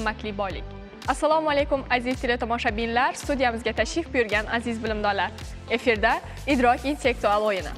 qimmatli boylik. Assalomu alaykum aziz teletomoshabinlar, studiyamizga tashrif buyurgan aziz bilimdonlar. Efirda Idrok intellektual o'yini.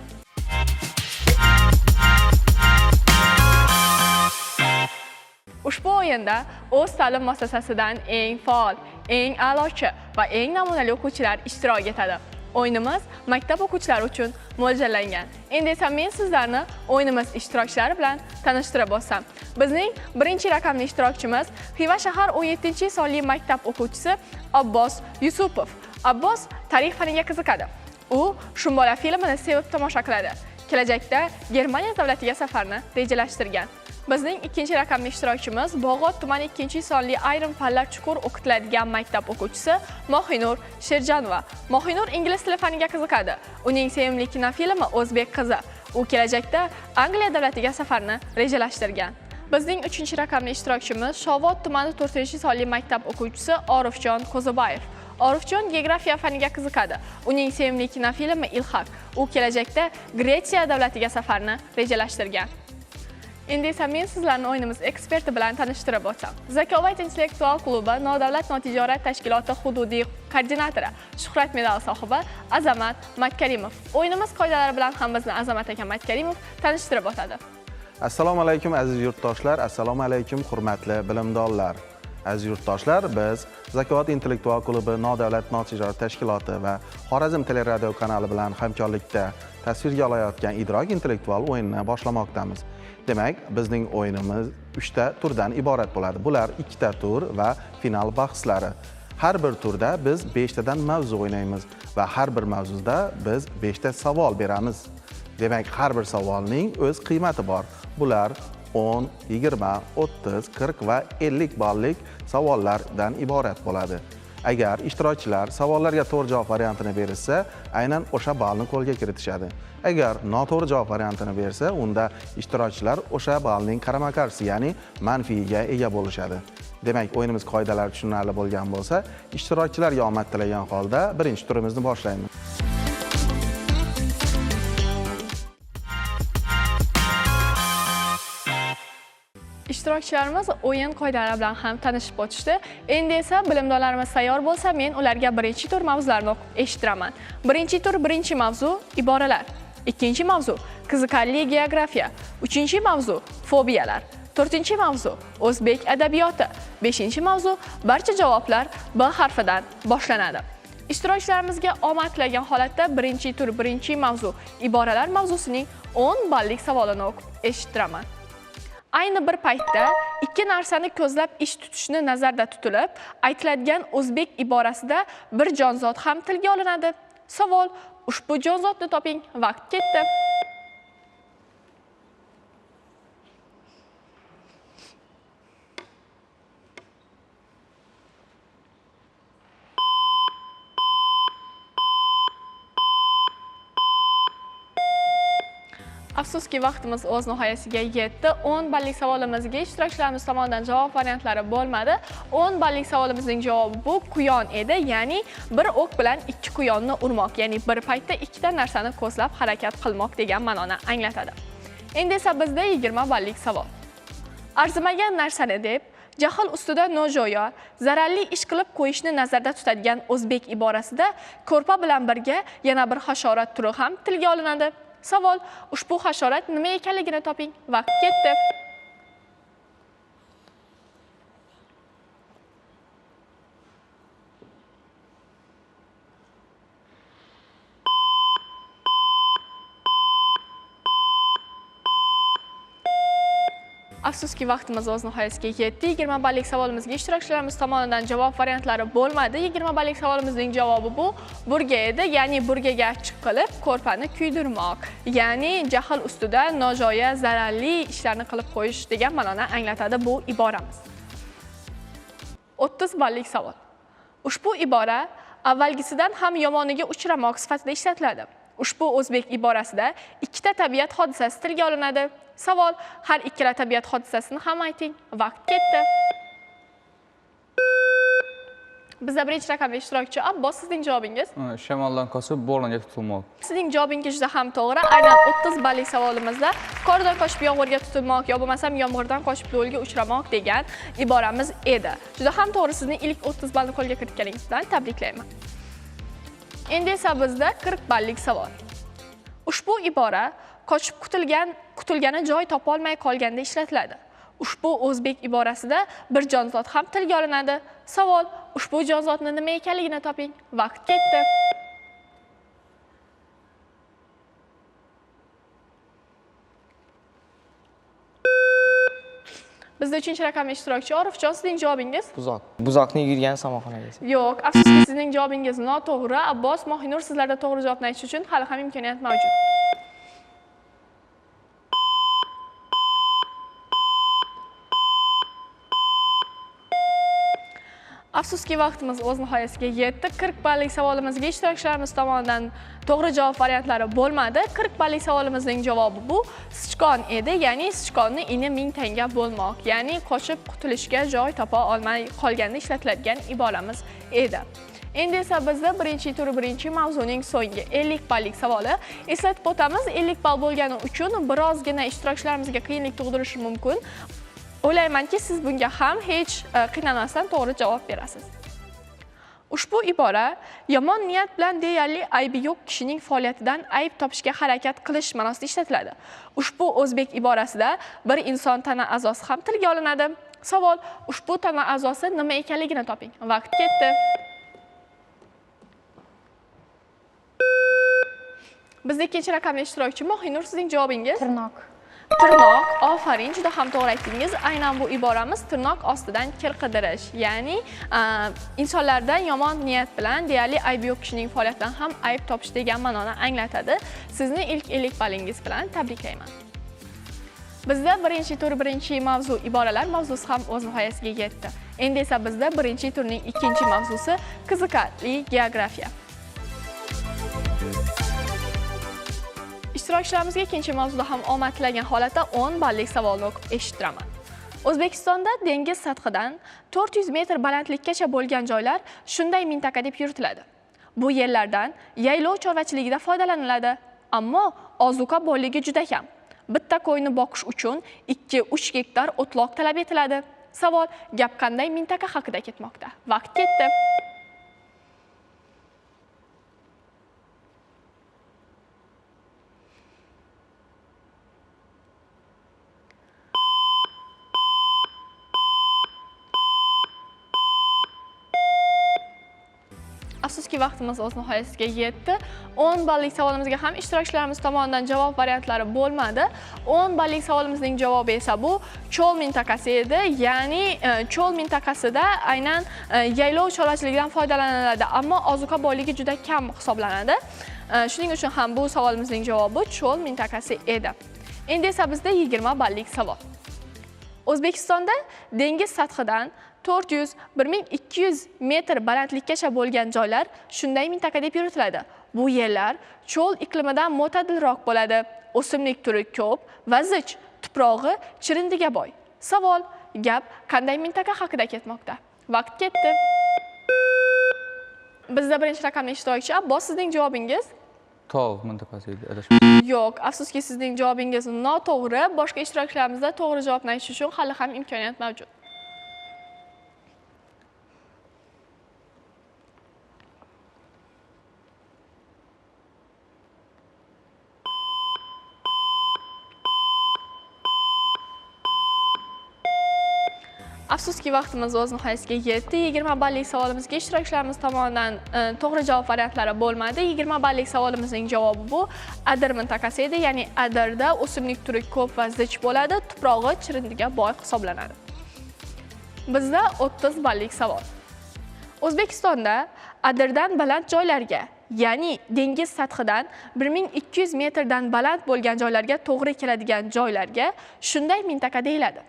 Ushbu o'yinda o'z ta'lim muassasasidan eng faol, eng a'lochi va eng namunali o'quvchilar ishtirok etadi. O'yinimiz maktab o'quvchilari uchun mo'ljallangan. Endi esa men sizlarni o'yinimiz ishtirokchilari bilan tanishtirib o'tsam. Bizning birinchi raqamli ishtirokchimiz Xiva shahar 17-sonli maktab o'quvchisi Abbos Yusupov. Abbos tarix faniga qiziqadi. U Shumbola filmini sevib tomosha qiladi. Kelajakda Germaniya davlatiga safarni rejalashtirgan. Bizning ikkinchi raqamli ishtirokchimiz Bog'ot tumani 2-sonli ayrim fanlar chuqur o'qitiladigan maktab o'quvchisi Mohinur Sherjanova. Mohinur ingliz tili faniga qiziqadi. Uning sevimli kinofilmi O'zbek qizi. U kelajakda Angliya davlatiga safarni rejalashtirgan. Bizning 3-raqamli ishtirokchimiz Shovot tumani 4-sonli maktab o'quvchisi Orifjon Ko'zibayev. Orifjon geografiya faniga qiziqadi. Uning sevimli kinofilmi Ilhaq. U kelajakda Gretsiya davlatiga safarni rejalashtirgan. Endi esa men sizlarni o'yinimiz eksperti bilan tanishtirib o'tsam. Zakovat intellektual klubi nodavlat notijorat tashkiloti hududiy koordinatori, Shuhrat medali sohibi Azamat Matkarimov. O'yinimiz qoidalari bilan ham bizni Azamat aka Matkarimov tanishtirib o'tadi. Assalomu alaykum aziz yurtdoshlar, assalomu alaykum hurmatli bilimdonlar. Aziz yurtdoshlar, biz Zakovat intellektual klubi nodavlat notijorat tashkiloti va Xorazm teleradio kanali bilan hamkorlikda tasvirga olayotgan Idrok intellektual o'yinini boshlamoqdamiz. Demak, bizning o'yinimiz 3 ta turdan iborat bo'ladi. Bular 2 ta tur va final bahslari. Har bir turda biz 5 tadan mavzu o'ynaymiz va har bir mavzuda biz 5 ta savol beramiz. Demak, har bir savolning o'z qiymati bor. Bular 10, 20, 30, 40 va 50 ballik savollardan iborat bo'ladi. Agar ishtirokchilar savollarga to'g'ri javob variantini berishsa, aynan o'sha ballni qo'lga kiritishadi. Agar noto'g'ri javob variantini bersa, unda ishtirokchilar o'sha ballning qarama-qarshisi, ya'ni manfiyiga ega bo'lishadi. Demak, o'yinimiz qoidalari tushunarli bo'lgan bo'lsa, ishtirokchilarga omad tilagan holda birinchi turimizni boshlaymiz. Ishtirokchilarimiz o'yin qoidalari bilan ham tanishib o'tishdi. Endi esa bilimdonlarimiz tayyor bo'lsa, men ularga birinchi tur mavzularini o'qib eshittiraman. Birinchi tur birinchi mavzu iboralar. Ikkinchi mavzu qiziqarli geografiya. Uchinchi mavzu fobiyalar. To'rtinchi mavzu o'zbek adabiyoti. Beshinchi mavzu barcha javoblar B harfidan boshlanadi. Ishtirokchilarimizga omad tilagan holatda birinchi tur birinchi mavzu iboralar mavzusining 10 ballik savolini o'qib eshittiraman. Ayni bir paytda ikki narsani ko'zlab ish tutishni nazarda tutilib, aytiladigan o'zbek iborasida bir jonzot ham tilga olinadi. Savol: ushbu jonzotni toping. Vaqt ketdi. Afsuski vaqtimiz o'z nihoyasiga yetdi. 10 ballik savolimizga ishtirokchilarimiz tomonidan javob variantlari bo'lmadi. 10 ballik savolimizning javobi bu quyon edi, ya'ni bir o'q bilan ikki quyonni urmoq, ya'ni bir paytda ikkita narsani ko'zlab harakat qilmoq degan ma'noni anglatadi. Endi esa bizda 20 ballik savol. Arzimagan narsani deb jahl ustida nojo'ya, zararli ish qilib qo'yishni nazarda tutadigan o'zbek iborasida ko'rpa bilan birga yana bir hasharot turi ham tilga olinadi. Savol: ushbu hasharot nima ekanligini toping. Vaqt ketdi. Afsuski vaqtimiz o'z nihoyasiga yetdi. 20 ballik savolimizga ishtirokchilarimiz tomonidan javob variantlari bo'lmadi. 20 ballik savolimizning javobi bu burga edi, ya'ni burgaga achchiq qilib ko'rpani kuydirmoq, ya'ni jahl ustida nojo'ya, zararli ishlarni qilib qo'yish degan ma'noni anglatadi bu iboramiz. 30 ballik savol. Ushbu ibora avvalgisidan ham yomoniga uchramoq sifatida ishlatiladi. Ushbu o'zbek iborasida ikkita tabiat hodisasi tilga olinadi. Savol: har ikkala tabiat hodisasini ham ayting. Vaqt ketdi. Bizda birinchi raqamli ishtirokchi Abbos, sizning javobingiz? Shamoldan qochib, bo'ronga tutilmoq. Sizning javobingiz juda ham to'g'ri. Aynan 30 ballik savolimizda qordan qochib yomg'irga tutilmoq yo bo'lmasam yomg'irdan qochib do'lga uchramoq degan iboramiz edi. Juda ham to'g'ri, sizni ilk 30 ballni qo'lga kiritganingiz bilan tabriklayman. Endi esa bizda 40 ballik savol. Ushbu ibora qochib qutulgani joy topolmay qolganda ishlatiladi. Ushbu o'zbek iborasida bir jonzot ham tilga olinadi. Savol: ushbu jonzotni nima ekanligini toping. Vaqt ketdi. Bizda 3-raqamli ishtirokchi Orifjon, sizning javobingiz? Buzoq. Buzoqni yugurgan samoxonaga. Yo'q, afsuski sizning javobingiz noto'g'ri. Abbos, Mohinur, sizlarda to'g'ri javobni aytish uchun hali ham imkoniyat mavjud. Afsuski vaqtimiz o'z nihoyasiga yetdi. 40 ballik savolimizga ishtirokchilarimiz tomonidan to'g'ri javob variantlari bo'lmadi. 40 ballik savolimizning javobi bu sichqon edi. Ya'ni sichqonni ini 1000 tanga bo'lmoq, ya'ni qochib qutulishga joy topa olmay qolganda ishlatiladigan iboramiz edi. Endi esa bizda birinchi tur birinchi mavzuning so'nggi 50 ballik savoli. Eslatib o'tamiz, 50 ball bo'lgani uchun birozgina ishtirokchilarimizga qiyinlik tug'dirishi mumkin. O'ylaymanki, siz bunga ham hech qiynalmasdan to'g'ri javob berasiz. Ushbu ibora yomon niyat bilan deyarli aybi yo'q kishining faoliyatidan ayb topishga harakat qilish ma'nosida ishlatiladi. Ushbu o'zbek iborasida bir inson tana a'zosi ham tilga olinadi. Savol: ushbu tana a'zosi nima ekanligini toping. Vaqt ketdi. Bizda ikkinchi raqamli ishtirokchi Mohinur, sizning javobingiz? Tirnoq. Tirnoq, ofarin, juda ham to'g'ri aytdingiz. Aynan bu iboramiz tirnoq ostidan kir qidirish, ya'ni insonlardan yomon niyat bilan deyarli aybi yo'q kishining faoliyatidan ham ayb topish degan ma'noni anglatadi. Sizni ilk 50 ballingiz bilan tabriklayman. Bizda birinchi tur birinchi mavzu iboralar mavzusi ham o'z nihoyasiga yetdi. Endi esa bizda birinchi turning ikkinchi mavzusi qiziqarli geografiya. Ishtirokchilarimizga ikkinchi mavzuda ham omad tilagan holatda 10 ballik savolni o'qib eshittiraman. O'zbekistonda dengiz sathidan 400 metr balandlikkacha bo'lgan joylar shunday mintaqa deb yuritiladi. Bu yerlardan yaylov chorvachiligida foydalaniladi, ammo ozuqa boyligi juda kam. Bitta qo'yni boqish uchun 2-3 gektar o'tloq talab etiladi. Savol: gap qanday mintaqa haqida ketmoqda? Vaqt ketdi. Afsuski vaqtimiz o'z nihoyasiga yetdi. 10 ballik savolimizga ham ishtirokchilarimiz tomonidan javob variantlari bo'lmadi. 10 ballik savolimizning javobi esa bu cho'l mintaqasi edi. Ya'ni cho'l mintaqasida aynan yaylov chorvachiligidan foydalaniladi, ammo ozuqa boyligi juda kam hisoblanadi. Shuning uchun ham bu savolimizning javobi cho'l mintaqasi edi. Endi esa bizda 20 ballik savol. O'zbekistonda dengiz sathidan 400-1200 metr balandlikkacha bo'lgan joylar shunday mintaqa deb yuritiladi. Bu yerlar cho'l iqlimidan mo'tadilroq bo'ladi. O'simlik turi ko'p va zich, tuprog'i chirindiga boy. Savol: gap qanday mintaqa haqida ketmoqda? Vaqt ketdi. Bizda birinchi raqamli ishtirokchi Abbos, sizning javobingiz? Tog' mintaqasi edi, Yo'q, afsuski sizning javobingiz noto'g'ri. Boshqa ishtirokchilarimizda to'g'ri javobni aytish uchun hali ham imkoniyat mavjud. Afsuski vaqtimiz o'z nihoyasiga yetdi. 20 ballik savolimizga ishtirokchilarimiz tomonidan to'g'ri javob variantlari bo'lmadi. 20 ballik savolimizning javobi bu adir mintaqasi edi. Ya'ni adirda o'simlik turi ko'p va zich bo'ladi, tuprog'i chirindiga boy hisoblanadi. Bizda 30 ballik savol. O'zbekistonda adirdan baland joylarga, ya'ni dengiz sathidan 1200 metrdan baland bo'lgan joylarga to'g'ri keladigan joylarga shunday mintaqa deyiladi.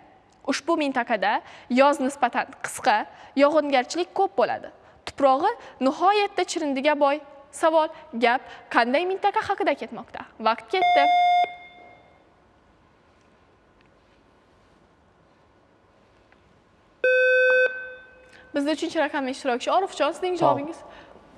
Ushbu mintaqada yoz nisbatan qisqa, yog'ingarchilik ko'p bo'ladi. Tuprog'i nihoyatda chirindiga boy. Savol: gap qanday mintaqa haqida ketmoqda? Vaqt ketdi. Bizda uchinchi raqamli ishtirokchi Orifjon, sizning javobingiz?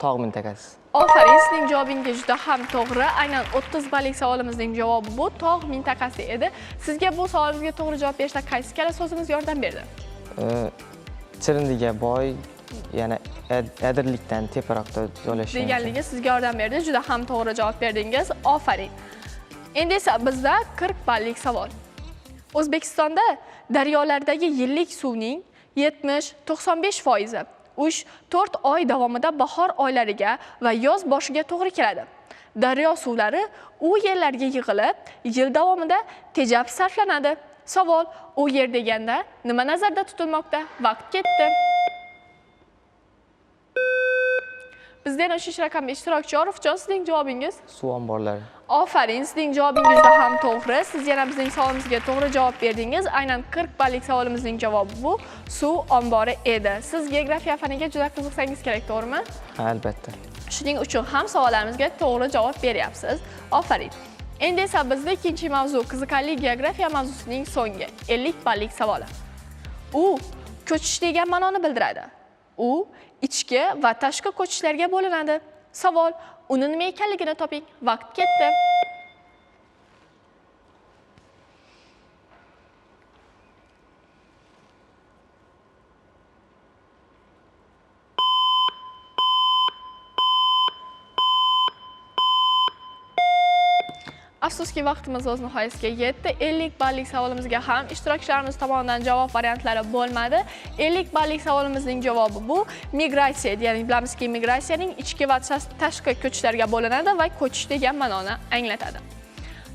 Tog' mintaqasi. Ofarin, sizning javobingiz juda ham to'g'ri. Aynan 30 ballik savolimizning javobi bu tog' mintaqasi edi. Sizga bu savolimizga to'g'ri javob berishda qaysi kala so'zimiz yordam berdi? Chirindiga boy, yana adirlikdan teparoqda joylashgan. Deganligi sizga yordam berdi. Juda ham to'g'ri javob berdingiz. Ofarin. Endi esa bizda 40 ballik savol. O'zbekistonda daryolardagi yillik suvning 70-95% 3-4 oy davomida bahor oylariga va yoz boshiga to'g'ri keladi. Daryo suvlari u yerlarga yig'ilib, yil davomida tejab sarflanadi. Savol: u yer deganda nima nazarda tutilmoqda? Vaqt ketdi. Bizda yana 3 raqamli ishtirokchi Orifjon, sizning javobingiz? Suv omborlari. Ofarin, sizning javobingiz juda ham to'g'ri. Siz yana bizning savolimizga to'g'ri javob berdingiz. Aynan 40 ballik savolimizning javobi bu suv ombori edi. Siz geografiya faniga juda qiziqsangiz kerak, to'g'rimi? Ha, albatta. Shuning uchun ham savollarimizga to'g'ri javob beryapsiz. Ofarin. Endi esa bizda ikkinchi mavzu, qiziqarli geografiya mavzusining so'nggi 50 ballik savoli. U ko'chish degan ma'noni bildiradi. U ichki va tashqi ko'chishlarga bo'linadi. Savol: uni nima ekanligini toping. Vaqt ketdi. Afsuski vaqtimiz o'z nihoyasiga yetdi. 50 ballik savolimizga ham ishtirokchilarimiz tomonidan javob variantlari bo'lmadi. 50 ballik savolimizning javobi bu migratsiya. Ya'ni bilamizki, migratsiyaning ichki va tashqi ko'chishlarga bo'linadi va ko'chish degan ma'noni anglatadi.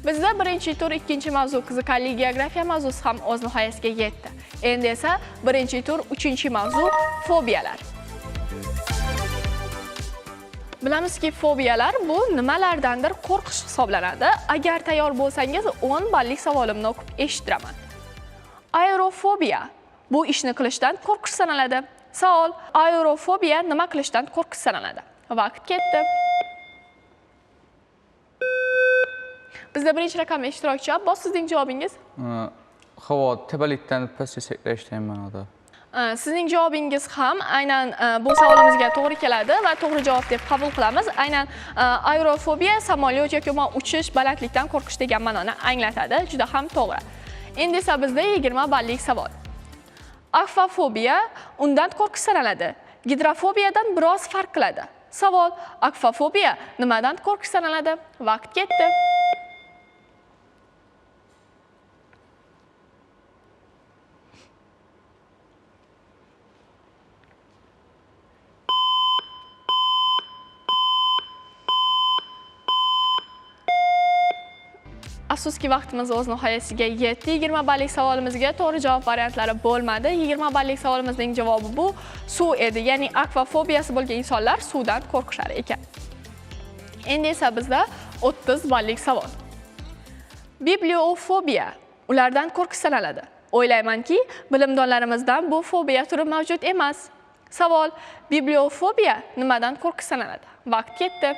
Bizda birinchi tur ikkinchi mavzu qiziqarli geografiya mavzusi ham o'z nihoyasiga yetdi. Endi esa birinchi tur uchinchi mavzu fobiyalar. Bilamizki, fobiyalar bu nimalardandir qo'rqish hisoblanadi. Agar tayyor bo'lsangiz, 10 ballik savolimni o'qib eshittiraman. Aerofobiya bu ishni qilishdan qo'rqish sanaladi. Savol: aerofobiya nima qilishdan qo'rqish sanaladi? Vaqt ketdi. Bizda birinchi raqamli ishtirokchi Abbos, sizning javobingiz? Havo tepalikdan pastga sakrash degan ma'noda. Sizning javobingiz ham aynan bu savolimizga to'g'ri keladi va to'g'ri javob deb qabul qilamiz. Aynan aerofobiya samolyot yoki umuman uchish, balandlikdan qo'rqish degan ma'noni anglatadi. Juda ham to'g'ri. Endi esa bizda 20 ballik savol. Akvafobiya undan qo'rqish sanaladi. Gidrofobiyadan biroz farq qiladi. Savol: akvafobiya nimadan qo'rqish sanaladi? Vaqt ketdi. Afsuski vaqtimiz o'z nihoyasiga yetdi. 20 ballik savolimizga to'g'ri javob variantlari bo'lmadi. 20 ballik savolimizning javobi bu suv edi. Ya'ni akvafobiyasi bo'lgan insonlar suvdan qo'rqishar ekan. Endi esa bizda 30 ballik savol. Bibliofobiya ulardan qo'rqish sanaladi. O'ylaymanki, bilimdonlarimizdan bu fobiya turi mavjud emas. Savol: bibliofobiya nimadan qo'rqish sanaladi? Vaqt ketdi.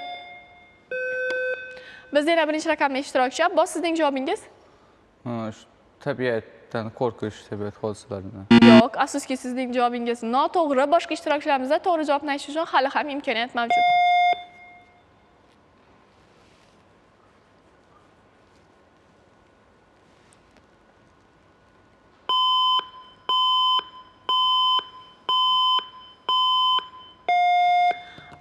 Bizda yana birinchi raqamli ishtirokchi Abbos, sizning javobingiz? Tabiatdan qo'rqish, tabiat hodisalaridan. Yo'q, afsuski sizning javobingiz noto'g'ri. Boshqa ishtirokchilarimizda to'g'ri javobni aytish uchun hali ham imkoniyat mavjud.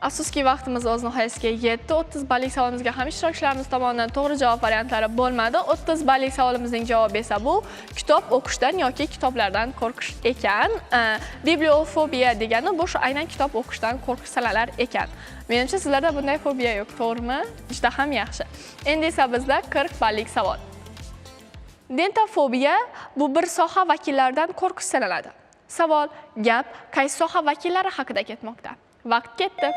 Afsuski vaqtimiz o'z nihoyasiga yetdi. 30 ballik savolimizga ham ishtirokchilarimiz tomonidan to'g'ri javob variantlari bo'lmadi. 30 ballik savolimizning javobi esa bu kitob o'qishdan yoki kitoblardan qo'rqish ekan. Bibliofobiya degani bu shu aynan kitob o'qishdan qo'rqish sanalar ekan. Menimcha sizlarda bunday fobiya yo'q, to'g'rimi? Juda ham yaxshi. Endi esa bizda 40 ballik savol. Dentofobiya bu bir soha vakillaridan qo'rqish sanaladi. Savol: gap qaysi soha vakillari haqida ketmoqda? Vaqt ketdi.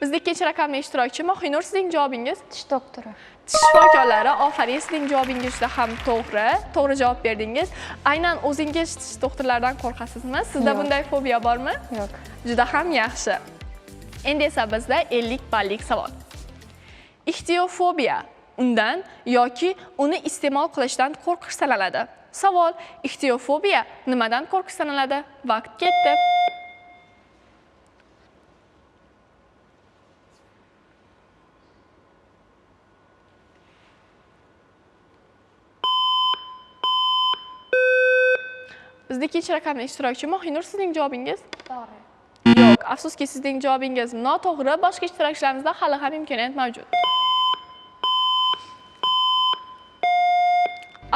Bizda ikkinchi raqamli ishtirokchi Mohinur, sizning javobingiz? Tish doktori. Tish shifokorlari. Ofarin, sizning javobingiz juda ham to'g'ri. To'g'ri javob berdingiz. Aynan o'zingiz tish doktorlaridan qo'rqasizmi? Sizda bunday fobiya bormi? Yo'q. Juda ham yaxshi. Endi esa bizda 50 ballik savol. Ixtiofobiya undan yoki uni iste'mol qilishdan qo'rqish sanaladi. Savol: ixtiofobiya nimadan qo'rqish sanaladi? Vaqt ketdi. Bizda ikkinchi raqamli ishtirokchi Mohinur, sizning javobingiz? To'g'ri. Yo'q, afsuski sizning javobingiz noto'g'ri. Boshqa ishtirokchilarimizda hali ham imkoniyat mavjud.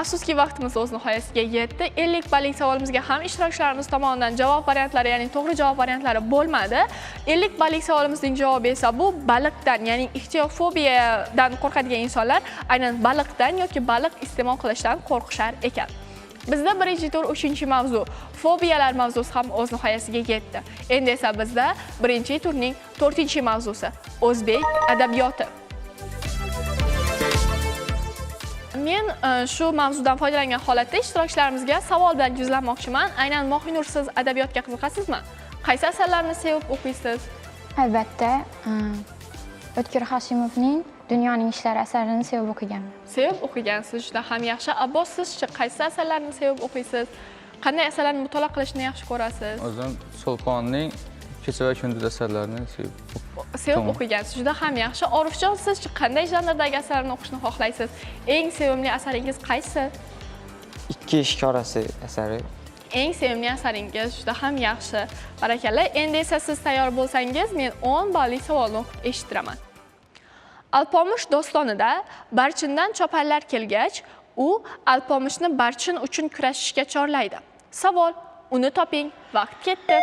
Afsuski vaqtimiz o'z nihoyasiga yetdi. 50 ballik savolimizga ham ishtirokchilarimiz tomonidan javob variantlari, ya'ni to'g'ri javob variantlari bo'lmadi. 50 ballik savolimizning javobi esa bu baliqdan, ya'ni ixtiofobiyadan qo'rqadigan insonlar aynan baliqdan yoki baliq iste'mol qilishdan qo'rqishar ekan. Bizda birinchi tur 3-mavzu, fobiyalar mavzusi ham o'z nihoyasiga yetdi. Endi esa bizda birinchi turning 4-mavzusi, o'zbek adabiyoti. Men shu mavzudan foydalangan holatda ishtirokchilarimizga savol bilan yuzlanmoqchiman. Aynan Mohinur, siz adabiyotga qiziqasizmi? Qaysi asarlarni sevib o'qiysiz? Albatta, O'tkir Hoshimovning Dunyoning ishlari asarini sevib o'qiganman. Sevib o'qigansiz, juda ham yaxshi. Abbos, sizchi qaysi asarlarni sevib o'qiysiz? Qanday asarlarni mutolaa qilishni yaxshi ko'rasiz? O'zim Sulponning Kecha va kunduz asarlarini sevib Sevib o'qigansiz, juda ham yaxshi. Orifjon, sizchi qanday janrdagi asarlarni o'qishni xohlaysiz? Eng sevimli asaringiz qaysi? Ikki eshik orasi asari. Eng sevimli asaringiz, juda ham yaxshi. Barakalla. Endi esa siz tayyor bo'lsangiz, men 10 ballik savolni o'qib eshittiraman. Alpomish dostonida Barchindan choparlar kelgach, u Alpomishni Barchin uchun kurashishga chorlaydi. Savol: uni toping, vaqt ketdi.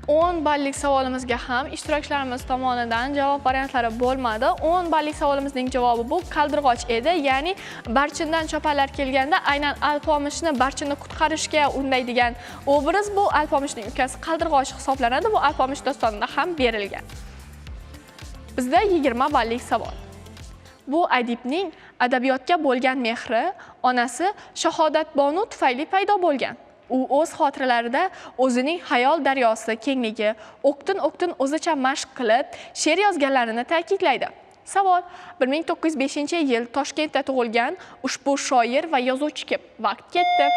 10 ballik savolimizga ham ishtirokchilarimiz tomonidan javob variantlari bo'lmadi. 10 ballik savolimizning javobi bu qaldirg'och edi. Ya'ni Barchindan choparlar kelganda aynan Alpomishni Barchinni qutqarishga undaydigan obraz bu Alpomishning ukasi qaldirg'och hisoblanadi. Bu Alpomish dostonida ham berilgan. Bizda 20 ballik savol. Bu adibning adabiyotga bo'lgan mehri onasi Shahodatbonu tufayli paydo bo'lgan. U o'z xotiralarida o'zining xayol daryosi kengligi, o'qtin-o'qtin o'zicha mashq qilib, she'r yozganlarini ta'kidlaydi. Savol: 1905-yil Toshkentda tug'ilgan ushbu shoir va yozuvchi kim? Vaqt ketdi.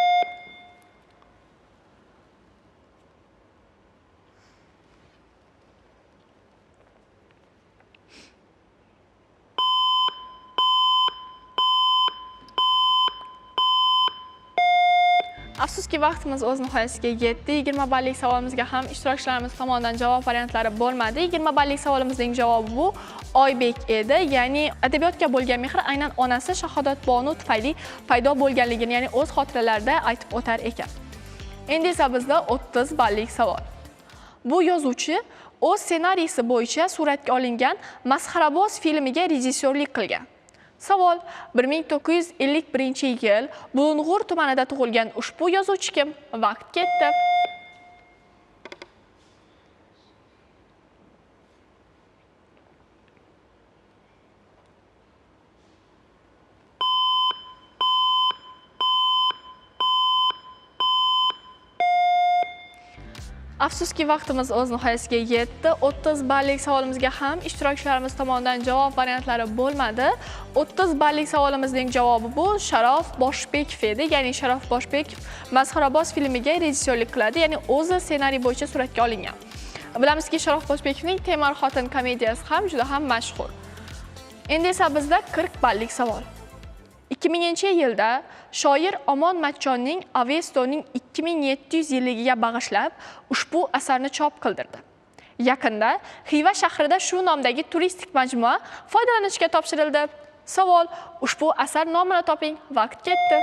Afsuski vaqtimiz o'z nihoyasiga yetdi. 20 ballik savolimizga ham ishtirokchilarimiz tomonidan javob variantlari bo'lmadi. 20 ballik savolimizning javobi bu Oybek edi. Ya'ni adabiyotga bo'lgan mehr aynan onasi Shahodatbonu tufayli paydo bo'lganligini, ya'ni o'z xotiralarida aytib o'tar ekan. Endi esa bizda 30 ballik savol. Bu yozuvchi o'z ssenariysi bo'yicha suratga olingan Masxaraboz filmiga rejissyorlik qilgan. Savol: 1951-yil Bulung'ur tumanida tug'ilgan ushbu yozuvchi kim? Vaqt ketdi. Afsuski vaqtimiz o'z nihoyasiga yetdi. 30 ballik savolimizga ham ishtirokchilarimiz tomonidan javob variantlari bo'lmadi. 30 ballik savolimizning javobi bu Sharof Boshbekov edi. Ya'ni Sharof Boshbekov Masxaraboz filmiga rejissyorlik qiladi, ya'ni o'zi ssenariy bo'yicha suratga olingan. Bilamizki, Sharof Boshbekovning Temir xotin komediyasi ham juda ham mashhur. Endi esa bizda 40 ballik savol. 2000-yilda shoir Omon Matchonning Avestoning 2700 yilligiga bag'ishlab ushbu asarni chop qildirdi. Yaqinda Xiva shahrida shu nomdagi turistik majmua foydalanishga topshirildi. Savol: ushbu asar nomini toping. Vaqt ketdi.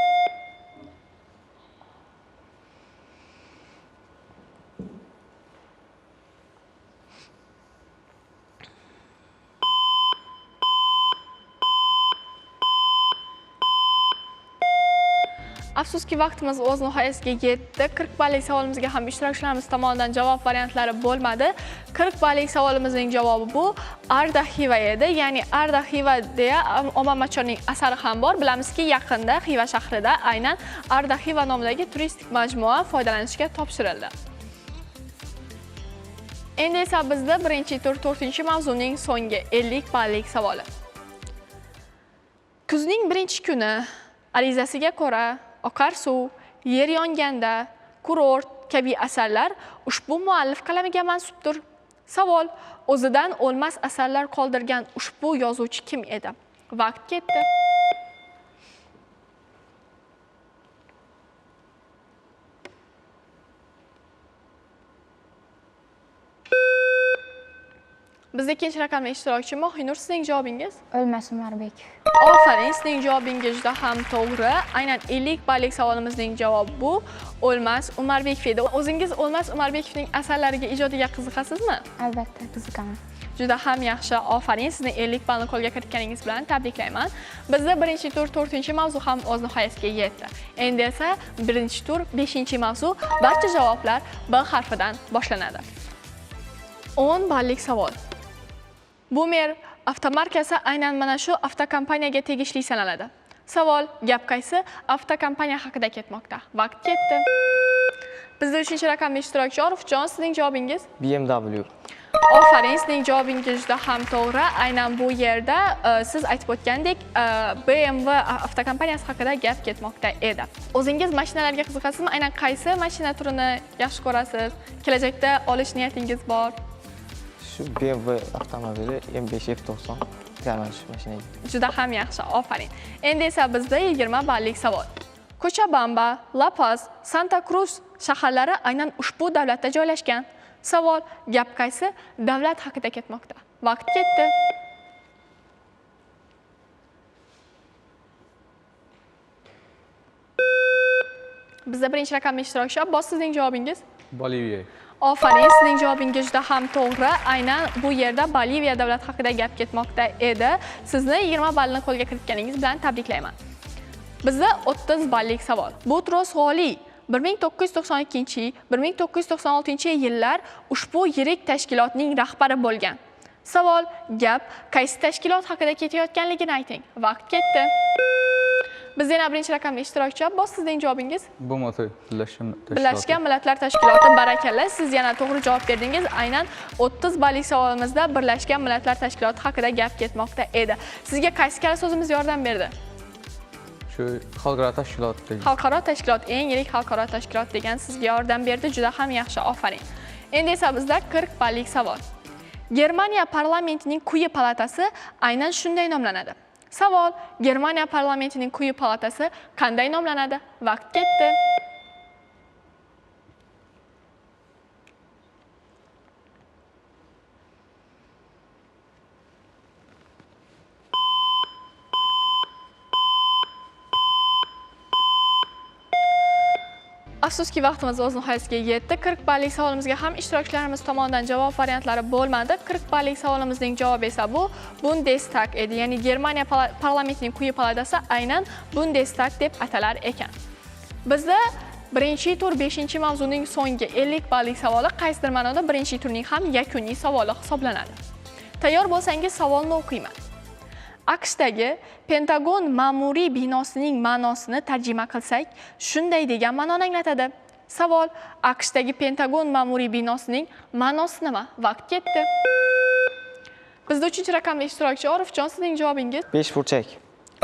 Afsuski vaqtimiz o'z nihoyasiga yetdi. 40 ballik savolimizga ham ishtirokchilarimiz tomonidan javob variantlari bo'lmadi. 40 ballik savolimizning javobi bu Arda Xiva edi. Ya'ni Arda Xiva deya Omon Matchonning asari ham bor. Bilamizki, yaqinda Xiva shahrida aynan Arda Xiva nomidagi turistik majmua foydalanishga topshirildi. Endi esa bizda birinchi tur 4-mavzuning so'nggi 50 ballik savoli. Kuzning birinchi kuni arizasiga ko'ra oqar suv Yer yonganda, Kurort kabi asarlar ushbu muallif qalamiga mansubdir. Savol: o'zidan o'lmas asarlar qoldirgan ushbu yozuvchi kim edi? Vaqt ketdi. Bizda ikkinchi raqamli ishtirokchi Mohinur, sizning javobingiz? O'lmas Umarbekov. Ofarin, sizning javobingiz juda ham to'g'ri. Aynan 50 ballik savolimizning javobi bu O'lmas Umarbekov edi. O'zingiz O'lmas Umarbekovning asarlariga, ijodiga qiziqasizmi? Albatta, qiziqaman. Juda ham yaxshi, ofarin. Sizni 50 ballni qo'lga kiritganingiz bilan tabriklayman. Bizda birinchi tur 4-mavzu ham o'z nihoyasiga yetdi. Endi esa birinchi tur 5-mavzu, barcha javoblar B harfidan boshlanadi. 10 ballik savol. Boomer avtomarkasi aynan mana shu avtokompaniyaga tegishli sanaladi. Savol: gap qaysi avtokompaniya haqida ketmoqda? Vaqt ketdi. Bizda 3-raqamli ishtirokchi Orifjon, sizning javobingiz? BMW. Ofarin, sizning javobingiz juda ham to'g'ri. Aynan bu yerda siz aytib o'tgandek BMW avtokompaniyasi haqida gap ketmoqda edi. O'zingiz mashinalarga qiziqasizmi? Aynan qaysi mashina turini yaxshi ko'rasiz? Kelajakda olish niyatingiz bor? Shu BMW avtomobili M5 F90 qilaman shu mashinaga. Juda ham yaxshi, ofarin. Endi esa bizda 20 ballik savol. Kochabamba, La Paz, Santa Cruz shaharlari aynan ushbu davlatda joylashgan. Savol: gap qaysi davlat haqida ketmoqda? Vaqt ketdi. Bizda birinchi raqamli ishtirokchi Abbos, sizning javobingiz? Boliviya. Ofarin, sizning javobingiz juda ham to'g'ri. Aynan bu yerda Boliviya davlati haqida gap ketmoqda edi. Sizni 20 ballni qo'lga kiritganingiz bilan tabriklayman. Bizda 30 ballik savol. Butros G'oliy 1992-1996 yillar ushbu yirik tashkilotning rahbari bo'lgan. Savol: gap qaysi tashkilot haqida ketayotganligini ayting. Vaqt ketdi. Biz yana birinchi raqamli ishtirokchi Abbos, sizning javobingiz? BMT Birlashgan Millatlar Birlashgan Millatlar Tashkiloti. Barakalla, siz yana to'g'ri javob berdingiz. Aynan 30 ballik savolimizda Birlashgan Millatlar Tashkiloti haqida gap ketmoqda edi. Sizga qaysi kala so'zimiz yordam berdi? Shu xalqaro tashkilot degan. Xalqaro tashkilot, eng yirik xalqaro tashkilot degan sizga yordam berdi. Juda ham yaxshi, ofarin. Endi esa bizda 40 ballik savol. Germaniya parlamentining quyi palatasi aynan shunday nomlanadi. Savol: Germaniya parlamentining quyi palatasi qanday nomlanadi? Vaqt ketdi. Afsuski, vaqtimiz o'z nihoyasiga yetdi. 40 ballik savolimizga ham ishtirokchilarimiz tomonidan javob variantlari bo'lmadi. 40 ballik savolimizning javobi esa bu Bundestag edi. Ya'ni Germaniya parlamentining quyi palatasi aynan Bundestag deb atalar ekan. Bizda birinchi tur 5-mavzuning so'nggi 50 ballik savoli qaysidir ma'noda birinchi turning ham yakuniy savoli hisoblanadi. Tayyor bo'lsangiz savolni o'qiyman. AQShdagi Pentagon ma'muriy binosining ma'nosini tarjima qilsak, shunday degan ma'noni anglatadi. Savol: AQShdagi Pentagon ma'muriy binosining ma'nosi nima? Vaqt ketdi. Bizda 3-raqamli ishtirokchi Orifjon, sizning javobingiz? 5 burchak.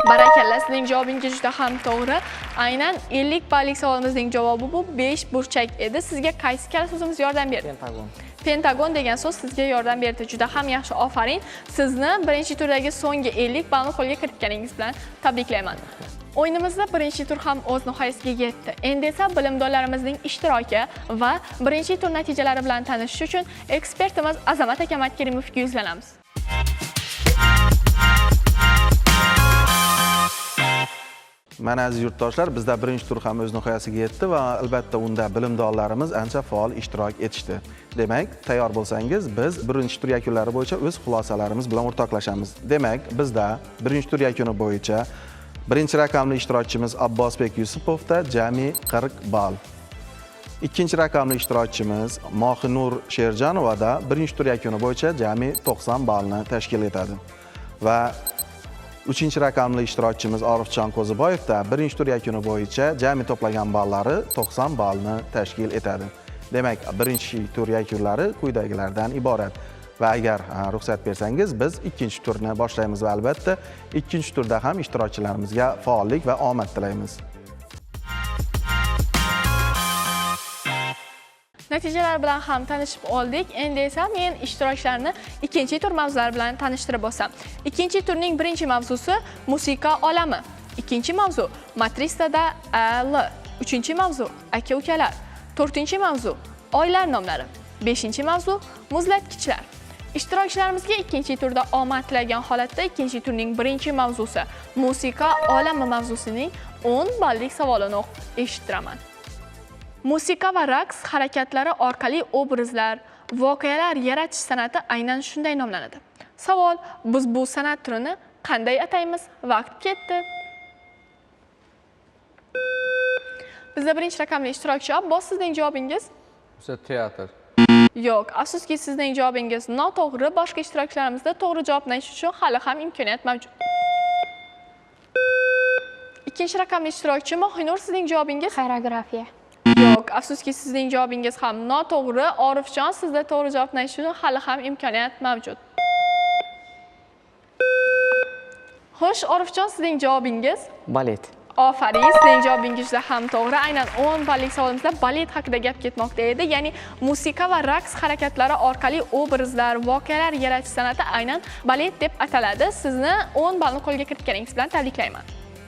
Barakalla, sizning javobingiz juda ham to'g'ri. Aynan 50 ballik savolimizning javobi bu 5 burchak edi. Sizga qaysi kala so'zimiz yordam berdi? Pentagon. Pentagon degan so'z sizga yordam berdi. Juda ham yaxshi, ofarin. Sizni birinchi turdagi so'nggi 50 ballni qo'lga kiritganingiz bilan tabriklayman. O'yinimizda birinchi tur ham o'z nihoyasiga yetdi. Endi esa bilimdonlarimizning ishtiroki va birinchi tur natijalari bilan tanishish uchun ekspertimiz Azamat aka Matkarimovga yuzlanamiz. Mana aziz yurtdoshlar, bizda birinchi tur ham o'z nihoyasiga yetdi va albatta unda bilimdonlarimiz ancha faol ishtirok etishdi. Demak, tayyor bo'lsangiz, biz birinchi tur yakunlari bo'yicha o'z xulosalarimiz bilan o'rtoqlashamiz. Demak, bizda birinchi tur yakuni bo'yicha birinchi raqamli ishtirokchimiz Abbosbek Yusupovda jami 40 ball. Ikkinchi raqamli ishtirokchimiz Mohinur Sherjanovada birinchi tur yakuni bo'yicha jami 90 ballni tashkil etadi. Va uchinchi raqamli ishtirokchimiz Orifjon Qo'ziboyevda birinchi tur yakuni bo'yicha jami to'plagan ballari 90 ballni tashkil etadi. Demak, birinchi tur yakunlari quyidagilardan iborat. Va agar ruxsat bersangiz, biz ikkinchi turni boshlaymiz va albatta ikkinchi turda ham ishtirokchilarimizga faollik va omad tilaymiz. Natijalar bilan ham tanishib oldik. Endi esa men ishtirokchilarni ikkinchi tur mavzulari bilan tanishtirib o'tsam. Ikkinchi turning birinchi mavzusi musiqa olami. Ikkinchi mavzu matrisada L. Uchinchi mavzu aka-ukalar. To'rtinchi mavzu oylar nomlari. Beshinchi mavzu muzlatgichlar. Ishtirokchilarimizga ikkinchi turda omad tilagan holatda ikkinchi turning birinchi mavzusi musiqa olami mavzusining 10 ballik savolini o'qib eshittiraman. Musiqa va raqs harakatlari orqali obrazlar, voqealar yaratish san'ati aynan shunday nomlanadi. Savol: biz bu san'at turini qanday ataymiz? Vaqt ketdi. Bizda birinchi raqamli ishtirokchi Abbos, sizning javobingiz? Bizda teatr. Yo'q, afsuski sizning javobingiz noto'g'ri. Boshqa ishtirokchilarimizda to'g'ri javobni aytish uchun hali ham imkoniyat mavjud. Ikkinchi raqamli ishtirokchi Mohinur, sizning javobingiz? Xoreografiya. Yo'q, afsuski sizning javobingiz ham noto'g'ri. Orifjon, sizda to'g'ri javobni aytish uchun hali ham imkoniyat mavjud. Xo'sh, Orifjon, sizning javobingiz? Balet. Ofarin, sizning javobingiz juda ham to'g'ri. Aynan 10 ballik savolimizda balet haqida gap ketmoqda edi. Ya'ni musiqa va raqs harakatlari orqali obrazlar, voqealar yaratish san'ati aynan balet deb ataladi. Sizni 10 ballni qo'lga kiritganingiz bilan tabriklayman.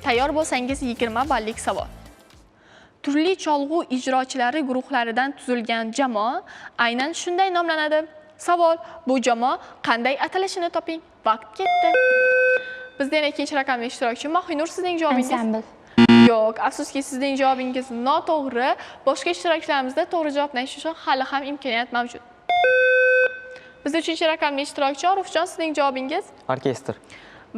Tayyor bo'lsangiz 20 ballik savol. Turli cholg'u ijrochilari guruhlaridan tuzilgan jamoa aynan shunday nomlanadi. Savol: bu jamoa qanday atalishini toping. Vaqt ketdi. Bizda yana ikkinchi raqamli ishtirokchi Mohinur, sizning javobingiz? Ansambl. Yo'q, afsuski sizning javobingiz noto'g'ri. Boshqa ishtirokchilarimizda to'g'ri javobni aytish uchun hali ham imkoniyat mavjud. Bizda uchinchi raqamli ishtirokchi Orifjon, sizning javobingiz? Orkestr.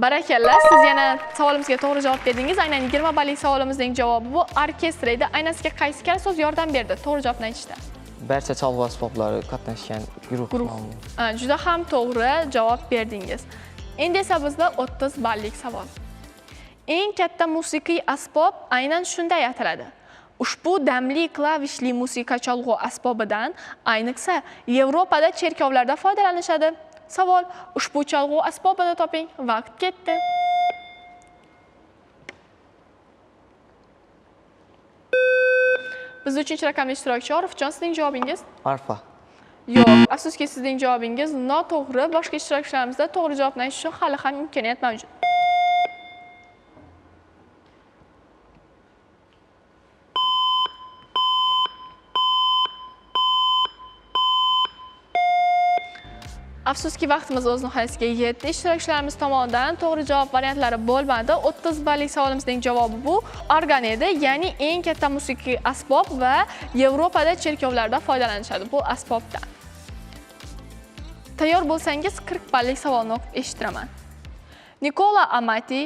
Barakalla, siz yana savolimizga to'g'ri javob berdingiz. Aynan 20 ballik savolimizning javobi bu orkestr edi. Aynan sizga qaysi kala so'z yordam berdi to'g'ri javobni aytishda? Barcha cholg'u asboblari qatnashgan guruh. Guruh. Juda ham to'g'ri javob berdingiz. Endi esa bizda 30 ballik savol. Eng katta musiqiy asbob aynan shunday ataladi. Ushbu damli klavishli musiqa cholg'u asbobidan ayniqsa Yevropada cherkovlarda foydalanishadi. Savol: ushbu cholg'u asbobini toping. Vaqt ketdi. Biz uchinchi raqamli ishtirokchi Orifjon, sizning javobingiz? Arfa. Yo'q, afsuski sizning javobingiz noto'g'ri. Boshqa ishtirokchilarimizda to'g'ri javobni aytish uchun hali ham imkoniyat mavjud. Afsuski vaqtimiz o'z nihoyasiga yetdi. Ishtirokchilarimiz tomonidan to'g'ri javob variantlari bo'lmadi. 30 ballik savolimizning javobi bu organ edi, ya'ni eng katta musiqiy asbob va Yevropada cherkovlarda foydalanishadi bu asbobdan. Tayyor bo'lsangiz 40 ballik savolni o'qib eshittiraman. Nikola Amati,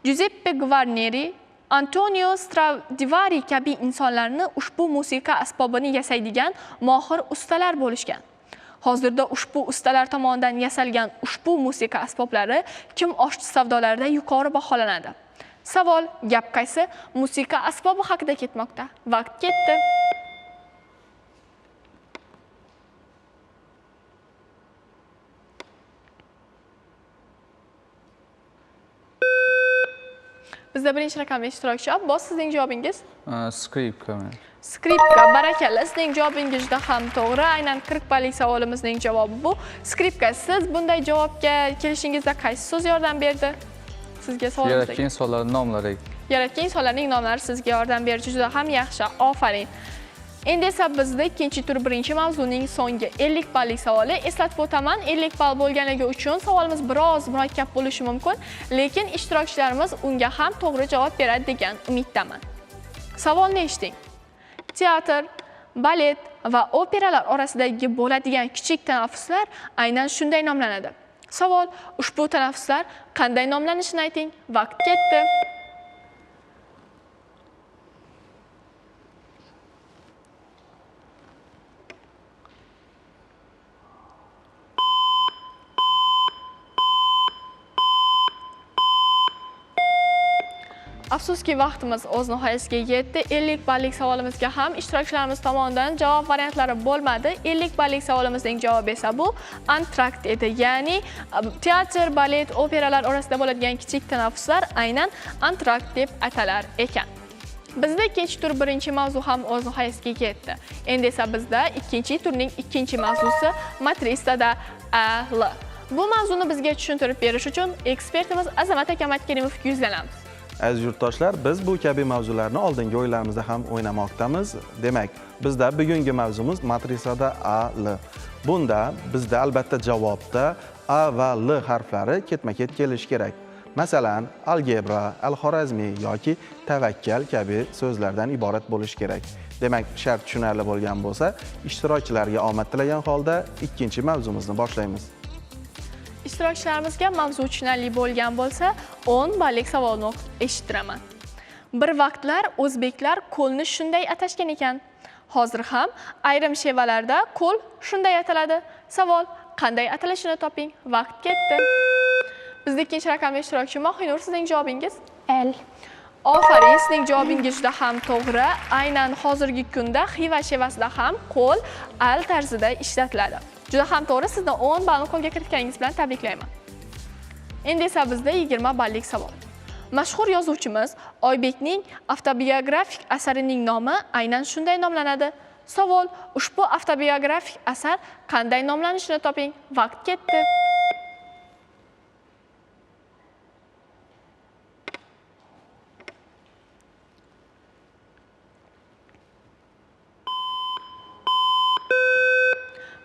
Giuseppe Guarneri, Antonio Stradivari kabi insonlarni ushbu musiqa asbobini yasaydigan mohir ustalar bo'lishgan. Hozirda ushbu ustalar tomonidan yasalgan ushbu musiqa asboblari kim oshchi savdolarida yuqori baholanadi. Savol: gap qaysi musiqa asbobi haqida ketmoqda? Vaqt ketdi. Bizda birinchi raqamli ishtirokchi Abbos, sizning javobingiz? Skripka. Skripka, barakalla, sizning javobingiz juda ham to'g'ri. Aynan 40 ballik savolimizning javobi bu skripka. Siz bunday javobga kelishingizda qaysi so'z yordam berdi? Sizga savolimizga. Yaratgan insonlarning nomlari. Yaratgan insonlarning nomlari sizga yordam berdi. Juda ham yaxshi. Ofarin. Endi esa bizda ikkinchi tur birinchi mavzuning so'nggi 50 ballik savoli. Eslatib o'taman, 50 ball bo'lganligi uchun savolimiz biroz murakkab bo'lishi mumkin, lekin ishtirokchilarimiz unga ham to'g'ri javob beradi degan umiddaman. Savolni eshiting. Teatr, balet va operalar orasidagi bo'ladigan kichik tanaffuslar aynan shunday nomlanadi. Savol: ushbu tanaffuslar qanday nomlanishini ayting. Vaqt ketdi. Afsuski vaqtimiz o'z nihoyasiga yetdi. 50 ballik savolimizga ham ishtirokchilarimiz tomonidan javob variantlari bo'lmadi. 50 ballik savolimizning javobi esa bu antrakt edi. Ya'ni teatr, balet, operalar orasida bo'ladigan kichik tanaffuslar aynan antrakt deb atalar ekan. Bizda ikkinchi tur birinchi mavzu ham o'z nihoyasiga yetdi. Endi esa bizda ikkinchi turning ikkinchi mavzusi matrisada A L. Bu mavzuni bizga tushuntirib berish uchun ekspertimiz Azamat aka Matkarimovga yuzlanamiz. Aziz yurtdoshlar, biz bu kabi mavzularni oldingi o'yinlarimizda ham o'ynamoqdamiz. Demak, bizda bugungi mavzumiz matrisada A L. Bunda bizda albatta javobda A va L harflari ketma-ket kelishi kerak. Masalan, algebra, al-Xorazmiy yoki tavakkal kabi so'zlardan iborat bo'lishi kerak. Demak, shart tushunarli bo'lgan bo'lsa, ishtirokchilarga omad tilagan holda ikkinchi mavzumizni boshlaymiz. Ishtirokchilarimizga mavzu tushunarli bo'lgan bo'lsa, 10 ballik savolni o'qib eshittiraman. Bir vaqtlar o'zbeklar ko'lni shunday atashgan ekan. Hozir ham ayrim shevalarda ko'l shunday ataladi. Savol qanday atalishini toping. Vaqt ketdi. Bizda ikkinchi raqamli ishtirokchi Mohinur, sizning javobingiz? L. Ofarin, sizning javobingiz juda ham to'g'ri. Aynan hozirgi kunda Xiva shevasida ham qo'l al tarzida ishlatiladi. Juda ham to'g'ri, sizni 10 ballni qo'lga kiritganingiz bilan tabriklayman. Endi esa bizda 20 ballik savol. Mashhur yozuvchimiz Oybekning avtobiografik asarining nomi aynan shunday nomlanadi. Savol: ushbu avtobiografik asar qanday nomlanishini toping. Vaqt ketdi.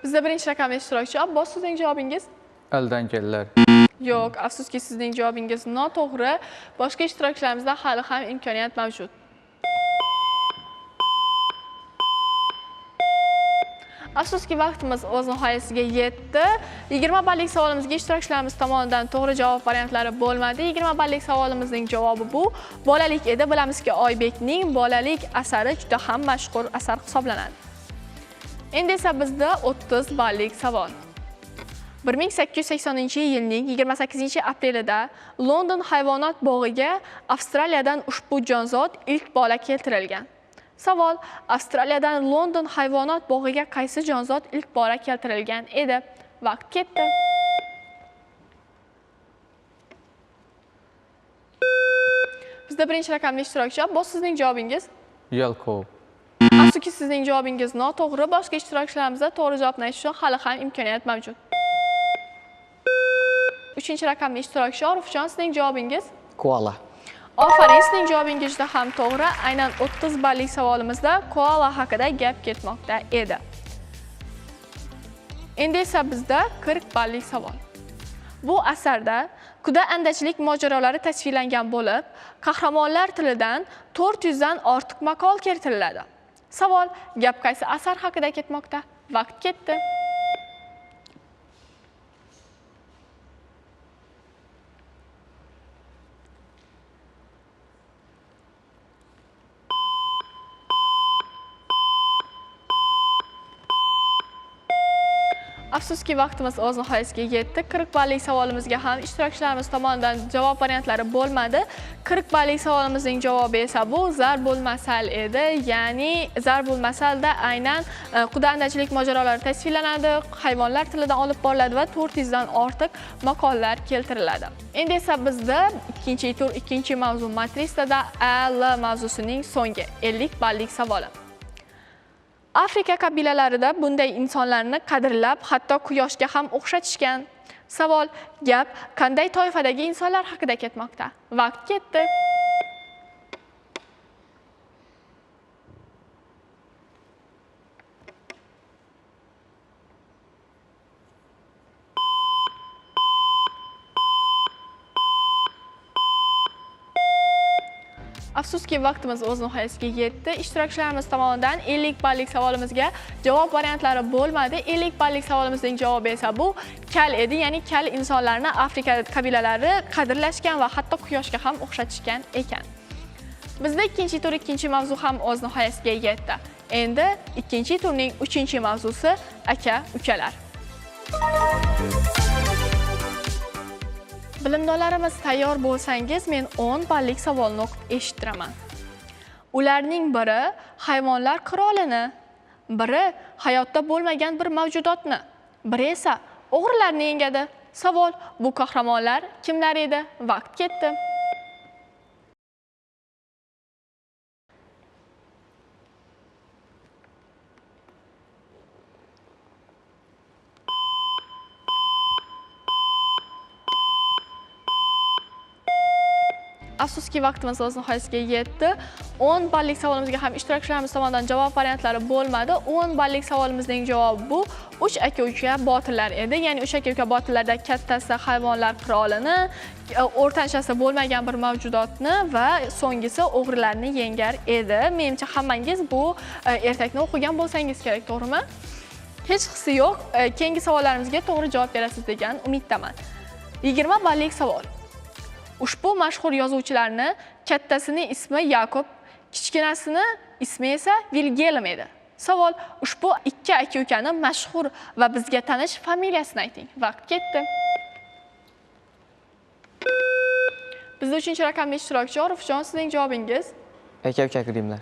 Bizda birinchi raqamli ishtirokchi Abbos, sizning javobingiz? Eldan kelar. Yo'q, afsuski sizning javobingiz noto'g'ri. Boshqa ishtirokchilarimizda hali ham imkoniyat mavjud. Afsuski vaqtimiz o'z nihoyasiga yetdi. 20 ballik savolimizga ishtirokchilarimiz tomonidan to'g'ri javob variantlari bo'lmadi. 20 ballik savolimizning javobi bu bolalik edi. Bilamizki, Oybekning bolalik asari juda ham mashhur asar hisoblanadi. Endi esa bizda 30 ballik savol. 1880-yilning 28 aprelida London hayvonot bog'iga Avstraliyadan ushbu jonzot ilk bora keltirilgan. Savol: Avstraliyadan London hayvonot bog'iga qaysi jonzot ilk bora keltirilgan edi? Vaqt ketdi. Bizda birinchi raqamli ishtirokchi Abbos, sizning javobingiz? Yalqov. Afsuski sizning javobingiz noto'g'ri. Boshqa ishtirokchilarimizda to'g'ri javobni aytish uchun hali ham imkoniyat mavjud. Uchinchi raqamli ishtirokchi Orifjon, sizning javobingiz? Koala. Ofarin, sizning javobingiz juda ham to'g'ri. Aynan 30 ballik savolimizda koala haqida gap ketmoqda edi. Endi esa bizda 40 ballik savol. Bu asarda kuda andachilik mojarolari tasvirlangan bo'lib, qahramonlar tilidan 400 dan ortiq maqol keltiriladi. Savol: gap qaysi asar haqida ketmoqda? Vaqt ketdi. Afsuski vaqtimiz o'z nihoyasiga yetdi. 40 ballik savolimizga ham ishtirokchilarimiz tomonidan javob variantlari bo'lmadi. 40 ballik savolimizning javobi esa bu Zarbul masal edi. Ya'ni Zarbul masalda aynan quda andachilik mojarolari tasvirlanadi, hayvonlar tilidan olib boriladi va 400 dan ortiq maqollar keltiriladi. Endi esa bizda ikkinchi tur, ikkinchi mavzu matrisada A L mavzusining so'nggi 50 ballik savoli. Afrika qabilalarida bunday insonlarni qadrlab, hatto quyoshga ham o'xshatishgan. Savol: gap qanday toifadagi insonlar haqida ketmoqda? Vaqt ketdi. Afsuski vaqtimiz o'z nihoyasiga yetdi. Ishtirokchilarimiz tomonidan 50 ballik savolimizga javob variantlari bo'lmadi. 50 ballik savolimizning javobi esa bu kal edi. Ya'ni kal insonlarni Afrika qabilalari qadrlashgan va hatto quyoshga ham o'xshatishgan ekan. Bizda ikkinchi tur, ikkinchi mavzu ham o'z nihoyasiga yetdi. Endi ikkinchi turning uchinchi mavzusi aka ukalar. Bilimdonlarimiz tayyor bo'lsangiz, men 10 ballik savolni o'qib eshittiraman. Ularning biri hayvonlar qirolini, biri hayotda bo'lmagan bir mavjudotni, biri esa o'g'rilarni yengadi. Savol: bu qahramonlar kimlar edi? Vaqt ketdi. Afsuski, vaqtimiz o'z nihoyasiga yetdi. 10 ballik savolimizga ham ishtirokchilarimiz tomonidan javob variantlari bo'lmadi. 10 ballik savolimizning javobi bu 3 aka-uka botirlar edi. Ya'ni 3 aka-uka botirlarda kattasi hayvonlar qirolini, o'rtanchasi bo'lmagan bir mavjudotni va so'nggisi o'g'rilarni yengar edi. Menimcha hammangiz bu ertakni o'qigan bo'lsangiz kerak, to'g'rimi? Hech hisi yo'q. Keyingi savollarimizga to'g'ri javob berasiz degan umiddaman. 20 ballik savol. Ushbu mashhur yozuvchilarni kattasining ismi Yakob, kichkinasini ismi esa Vilgelm edi. Savol: ushbu ikki aka-ukani mashhur va bizga tanish familiyasini ayting. Vaqt ketdi. Bizda 3-raqamli ishtirokchi Orifjon, sizning javobingiz? Aka-uka Grimmlar.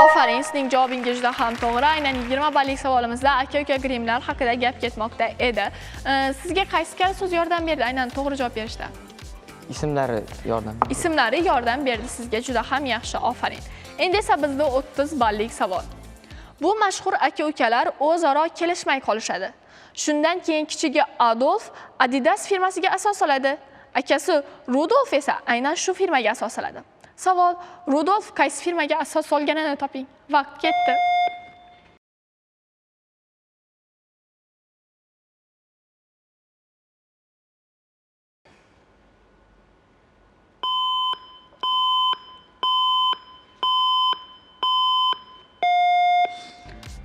Ofarin, sizning javobingiz juda ham to'g'ri. Aynan 20 ballik savolimizda aka-uka Grimmlar haqida gap ketmoqda edi. Sizga qaysi kalit so'z yordam berdi aynan to'g'ri javob berishda? Ismlari yordam berdi. Ismlari yordam berdi sizga, juda ham yaxshi, ofarin. Endi esa bizda 30 ballik savol. Bu mashhur aka-ukalar o'zaro kelishmay qolishadi. Shundan keyin kichigi Adolf Adidas firmasiga asos soladi. Akasi Rudolf esa aynan shu firmaga asos soladi. Savol: Rudolf qaysi firmaga asos solganini toping. Vaqt ketdi.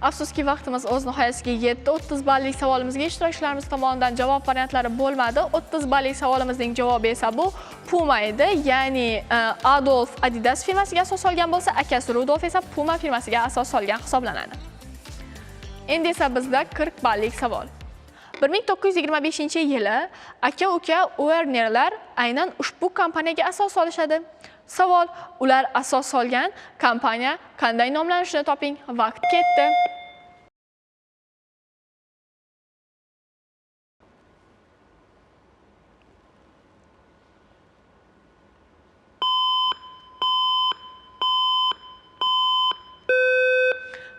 Afsuski, vaqtimiz o'z nihoyasiga yetdi. 30 ballik savolimizga ishtirokchilarimiz tomonidan javob variantlari bo'lmadi. 30 ballik savolimizning javobi esa bu Puma edi. Ya'ni Adolf Adidas firmasiga asos solgan bo'lsa, akasi Rudolf esa Puma firmasiga asos solgan hisoblanadi. Endi esa bizda 40 ballik savol. 1925-yili aka-uka Wernerlar aynan ushbu kompaniyaga asos solishadi. Savol: ular asos solgan kompaniya qanday nomlanishini toping. Vaqt ketdi.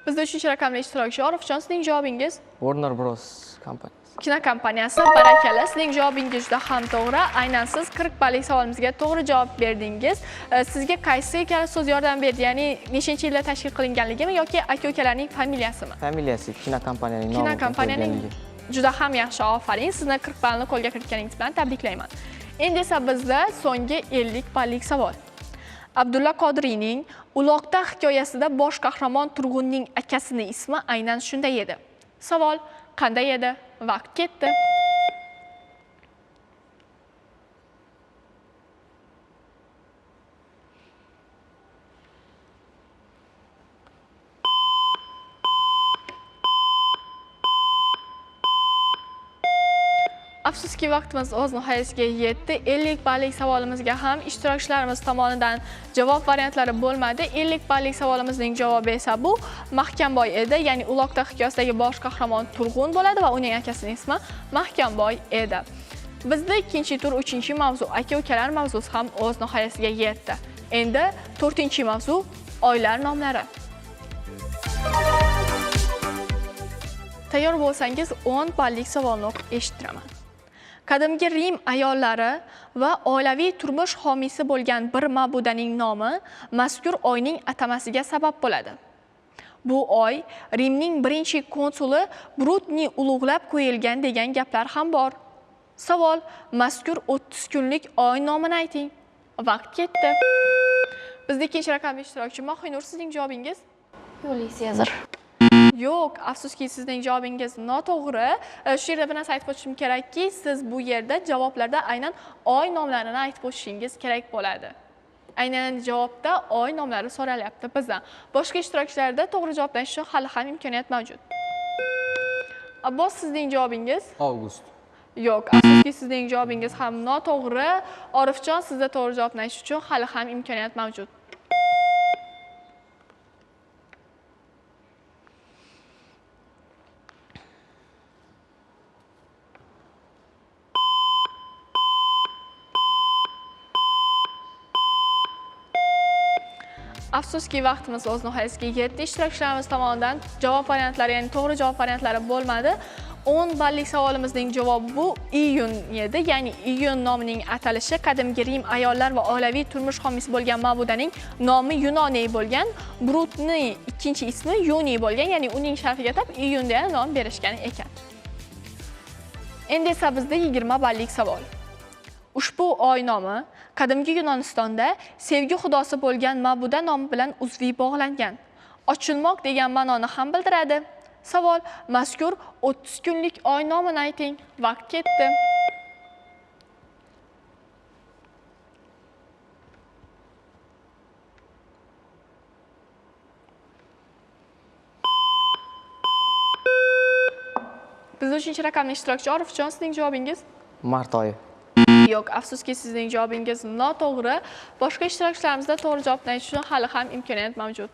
Bizda 3-raqamli ishtirokchi Orifjon, sizning javobingiz? Warner Bros kompaniyasi. Kinokompaniyasi. Barakalla, sizning javobingiz juda ham to'g'ri. Aynan siz 40 ballik savolimizga to'g'ri javob berdingiz. Sizga qaysi kalit so'z yordam berdi? Ya'ni nechinchi yilda tashkil qilinganligimi yoki aka-ukalarning familiyasimi? Familiyasi, kinokompaniyaning nomi. Kinokompaniyaning juda ham yaxshi, ofarin. Sizni 40 ballni qo'lga kiritganingiz bilan tabriklayman. Endi esa bizda so'nggi 50 ballik savol. Abdulla Qodiriyning Uloqda hikoyasida bosh qahramon Turg'unning akasining ismi aynan shunday edi. Savol: qanday edi? Vaqt ketdi. Afsuski, vaqtimiz o'z nihoyasiga yetdi. 50 ballik savolimizga ham ishtirokchilarimiz tomonidan javob variantlari bo'lmadi. 50 ballik savolimizning javobi esa bu Mahkamboy edi. Ya'ni Uloqda hikoyasidagi bosh qahramon Turg'un bo'ladi va uning akasining ismi Mahkamboy edi. Bizda ikkinchi tur 3-mavzu aka-ukalar mavzusi ham o'z nihoyasiga yetdi. Endi 4-mavzu oylar nomlari. Tayyor bo'lsangiz 10 ballik savolni o'qib eshittiraman. Qadimgi Rim ayollari va oilaviy turmush homiysi bo'lgan bir ma'budaning nomi mazkur oyning atamasiga sabab bo'ladi. Bu oy Rimning birinchi konsuli Brutni ulug'lab qo'yilgan degan gaplar ham bor. Savol: mazkur 30 kunlik oy nomini ayting. Vaqt ketdi. Bizda ikkinchi raqamli ishtirokchi Mohinur, sizning javobingiz? Yuliy Sezar. Yo'q, afsuski sizning javobingiz noto'g'ri. Shu yerda bir narsa aytib o'tishim kerakki, siz bu yerda javoblarda aynan oy nomlarini aytib o'tishingiz kerak bo'ladi. Aynan javobda oy nomlari so'ralyapti bizdan. Boshqa ishtirokchilarda to'g'ri javobdan uchun hali ham imkoniyat mavjud. Abbos, sizning javobingiz? Avgust. Yo'q, afsuski sizning javobingiz ham noto'g'ri. Orifjon, sizda to'g'ri javobni aytish uchun hali ham imkoniyat mavjud. Afsuski vaqtimiz o'z nihoyasiga yetdi. Ishtirokchilarimiz tomonidan javob variantlari, ya'ni to'g'ri javob variantlari bo'lmadi. 10 ballik savolimizning javobi bu iyun edi. Ya'ni iyun nomining atalishi qadimgi Rim ayollar va oilaviy turmush homiysi bo'lgan ma'budaning nomi Yunoniy bo'lgan. Brutning ikkinchi ismi Yuniy bo'lgan, ya'ni uning sharafiga atab iyun degan nom berishgan ekan. Endi esa bizda 20 ballik savol. Ushbu oy nomi qadimgi Yunonistonda sevgi xudosi bo'lgan ma'buda nomi bilan uzviy bog'langan. Ochilmoq degan ma'noni ham bildiradi. Savol: mazkur 30 kunlik oy nomini ayting. Vaqt ketdi. Bizda 3-raqamli ishtirokchi Orifjon, sizning javobingiz? Mart oyi. Yo'q, afsuski sizning javobingiz noto'g'ri. Boshqa ishtirokchilarimizda to'g'ri javobni aytish uchun hali ham imkoniyat mavjud.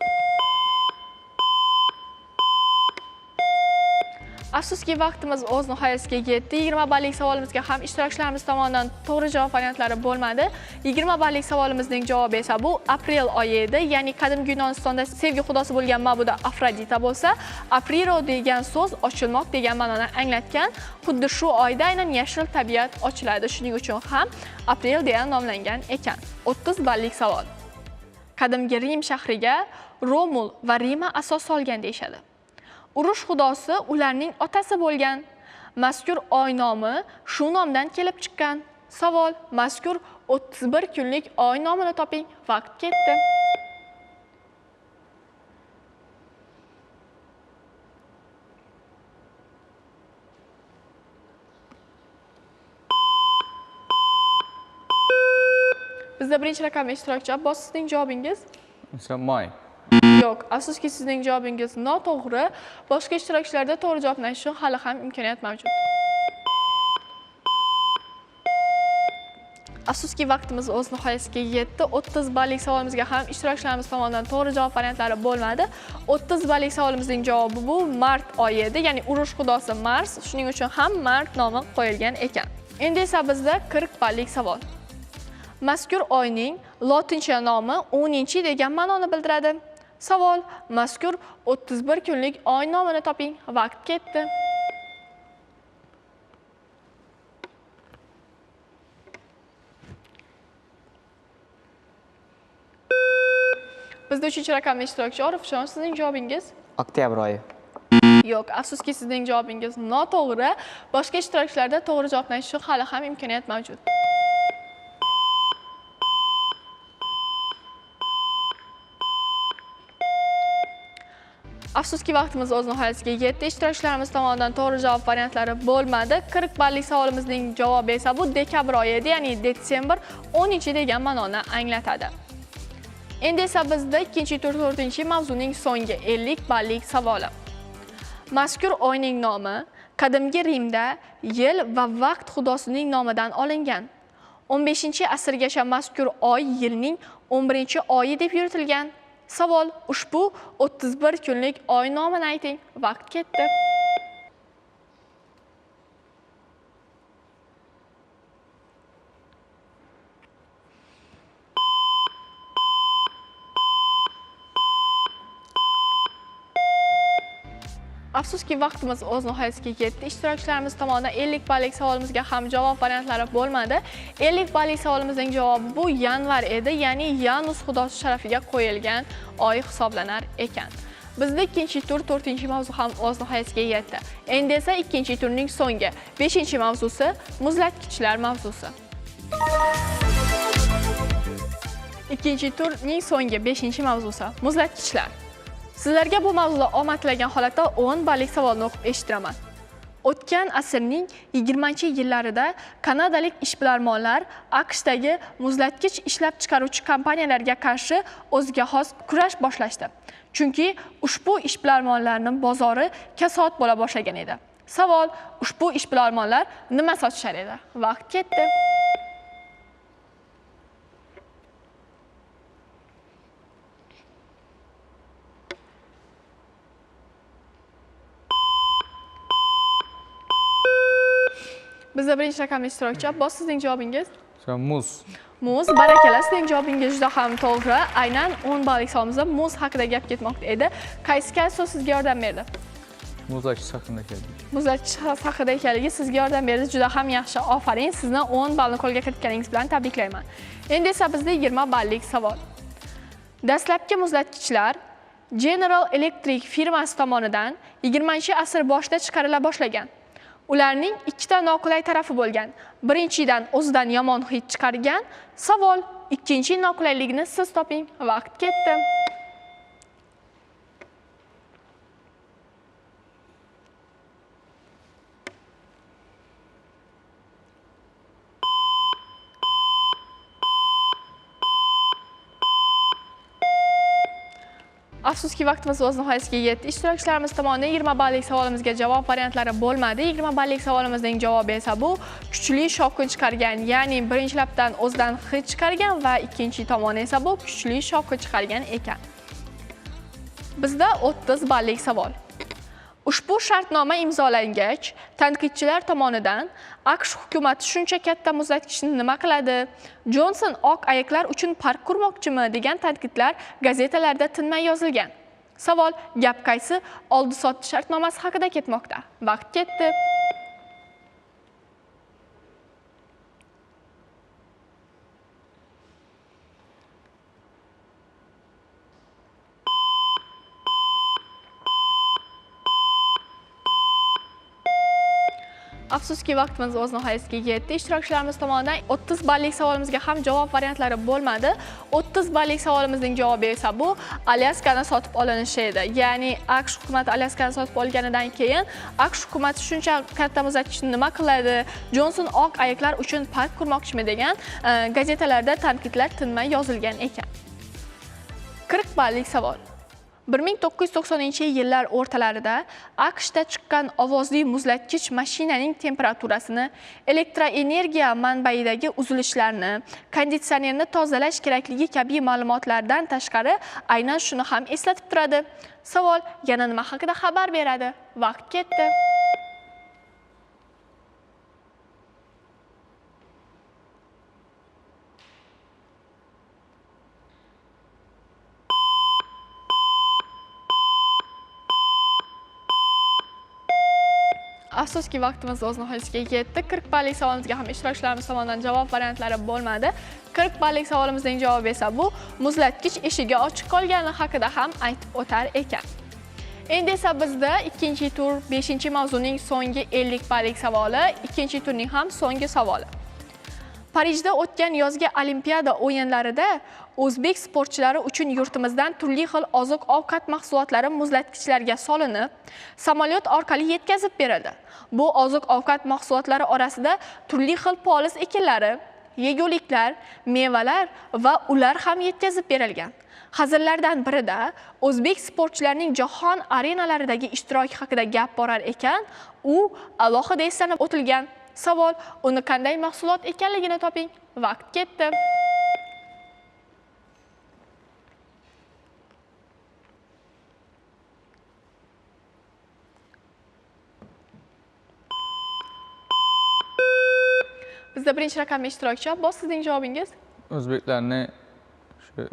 Afsuski vaqtimiz o'z nihoyasiga yetdi. 20 ballik savolimizga ham ishtirokchilarimiz tomonidan to'g'ri javob variantlari bo'lmadi. 20 ballik savolimizning javobi esa bu aprel oyi edi. Ya'ni qadimgi Yunonistonda sevgi xudosi bo'lgan ma'buda Afrodita bo'lsa, apriro degan so'z ochilmoq degan ma'noni anglatgan. Xuddi shu oyda aynan yashil tabiat ochiladi. Shuning uchun ham aprel degan nomlangan ekan. 30 ballik savol. Qadimgi Rim shahriga Romul va Rima asos solgan deyshadi. Urush xudosi ularning otasi bo'lgan. Mazkur oy nomi shu nomdan kelib chiqqan. Savol: mazkur 31 kunlik oy nomini toping. Vaqt ketdi. Bizda birinchi raqamli ishtirokchi Abbos, sizning javobingiz? May. Yo'q, afsuski sizning javobingiz noto'g'ri. Boshqa ishtirokchilarda to'g'ri javobni aytish uchun hali ham imkoniyat mavjud. Afsuski vaqtimiz o'z nihoyasiga yetdi. 30 ballik savolimizga ham ishtirokchilarimiz tomonidan to'g'ri javob variantlari bo'lmadi. 30 ballik savolimizning javobi bu mart oyi edi. Ya'ni urush xudosi Mars, shuning uchun ham mart nomi qo'yilgan ekan. Endi esa bizda 40 ballik savol. Mazkur oyning lotincha nomi 10 degan ma'noni bildiradi. Savol: mazkur 31 kunlik oy nomini toping. Vaqt ketdi. Bizda 3-raqamli ishtirokchi Orifjon, sizning javobingiz? Oktyabr oyi. Yo'q, afsuski sizning javobingiz noto'g'ri. Boshqa ishtirokchilarda to'g'ri javobni aytish uchun hali ham imkoniyat mavjud. Afsuski vaqtimiz o'z nihoyasiga yetdi. Ishtirokchilarimiz tomonidan to'g'ri javob variantlari bo'lmadi. 40 ballik savolimizning javobi esa bu dekabr oyi edi, ya'ni detsember 10 degan ma'noni anglatadi. Endi esa bizda 2-tur 4-mavzuning so'nggi 50 ballik savoli. Mazkur oyning nomi qadimgi Rimda yil va vaqt xudosining nomidan olingan. 15-asrgacha mazkur oy yilning 11-oyi deb yuritilgan. Savol: ushbu 31 kunlik oy nomini ayting. Vaqt ketdi. Afsuski vaqtimiz o'z nihoyasiga yetdi. Ishtirokchilarimiz tomonidan 50 ballik savolimizga ham javob variantlari bo'lmadi. 50 ballik savolimizning javobi bu yanvar edi, ya'ni Yanus xudosi sharafiga qo'yilgan oy hisoblanar ekan. Bizda 2-tur 4-mavzu ham o'z nihoyasiga yetdi. Endi esa 2-turning so'nggi 5-mavzusi muzlatgichlar mavzusi. 2-turning so'nggi 5-mavzusi muzlatgichlar. Sizlarga bu mavzuda omad tilagan holatda 10 ballik savolni o'qib eshittiraman. O'tgan asrning 20-yillarida kanadalik ishbilarmonlar AQShdagi muzlatgich ishlab chiqaruvchi kompaniyalarga qarshi o'ziga xos kurash boshlashdi. Chunki ushbu ishbilarmonlarning bozori kasod bo'la boshlagan edi. Savol: ushbu ishbilarmonlar nima sotishar edi? Vaqt ketdi. Bizda birinchi raqamli ishtirokchi Abbos, sizning javobingiz? Muz. Muz, barakalla, sizning javobingiz juda ham to'g'ri. Aynan 10 ballik savolimizda muz haqida gap ketmoqda edi. Qaysi kalsiy sizga yordam berdi? Muzlatgich haqida keldik. Muzlatgich haqida ekanligi sizga yordam berdi. Juda ham yaxshi. Ofarin, sizni 10 ballni qo'lga kiritganingiz bilan tabriklayman. Endi esa bizda 20 ballik savol. Dastlabki muzlatgichlar General Electric firmasi tomonidan 20-asr boshida chiqarila boshlagan. Ularning ikkita noqulay tarafi bo'lgan. Birinchidan o'zidan yomon hid chiqargan. Savol, ikkinchi noqulayligini siz toping. Vaqt ketdi. Afsuski, vaqtimiz o'z nihoyasiga yetdi. Ishtirokchilarimiz tomonidan 20 ballik savolimizga javob variantlari bo'lmadi. 20 ballik savolimizning javobi esa bu kuchli shovqin chiqargan, ya'ni birinchi lapdan o'zidan hid chiqargan va ikkinchi tomoni esa bu kuchli shovqin chiqargan ekan. Bizda 30 ballik savol. Ushbu shartnoma imzolangach, tanqidchilar tomonidan AQSh hukumati shuncha katta muzlatgichni nima qiladi? Jonson oq ayiqlar uchun park qurmoqchimi degan tanqidlar gazetalarda tinmay yozilgan. Savol, gap qaysi oldi-sotdi shartnomasi haqida ketmoqda? Vaqt ketdi. Afsuski, vaqtimiz o'z nihoyasiga yetdi. Ishtirokchilarimiz tomonidan 30 ballik savolimizga ham javob variantlari bo'lmadi. 30 ballik savolimizning javobi esa bu Alyaskani sotib olinishi edi. Ya'ni AQSh hukumati Alyaskani sotib olganidan keyin AQSh hukumati shuncha katta muzlatgichni nima qiladi? Jonson oq ayiqlar uchun park qurmoqchimi degan gazetalarda tanqidlar tinmay yozilgan ekan. 40 ballik savol. 1990-yillar o'rtalarida AQShda chiqqan ovozli muzlatgich mashinaning temperaturasini, elektroenergiya manbaidagi uzilishlarni, konditsionerni tozalash kerakligi kabi ma'lumotlardan tashqari aynan shuni ham eslatib turadi. Savol, yana nima haqida xabar beradi? Vaqt ketdi. Afsuski, vaqtimiz o'z nihoyasiga yetdi. 40 ballik savolimizga ham ishtirokchilarimiz tomonidan javob variantlari bo'lmadi. 40 ballik savolimizning javobi esa bu muzlatgich eshigi ochiq qolgani haqida ham aytib o'tar ekan. Endi esa bizda ikkinchi tur 5-mavzuning so'nggi 50 ballik savoli, ikkinchi turning ham so'nggi savoli. Parijda o'tgan yozgi Olimpiada o'yinlarida o'zbek sportchilari uchun yurtimizdan turli xil oziq-ovqat mahsulotlari muzlatgichlarga solinib, samolyot orqali yetkazib berildi. Bu oziq-ovqat mahsulotlari orasida turli xil poliz ekinlari, yeguliklar, mevalar va ular ham yetkazib berilgan. Hazillardan birida o'zbek sportchilarining jahon arenalaridagi ishtiroki haqida gap borar ekan, u alohida eslanib o'tilgan. Savol, uni qanday mahsulot ekanligini toping. Vaqt ketdi. Bizda birinchi raqamli ishtirokchi Abbos, sizning javobingiz? O'zbeklarni shu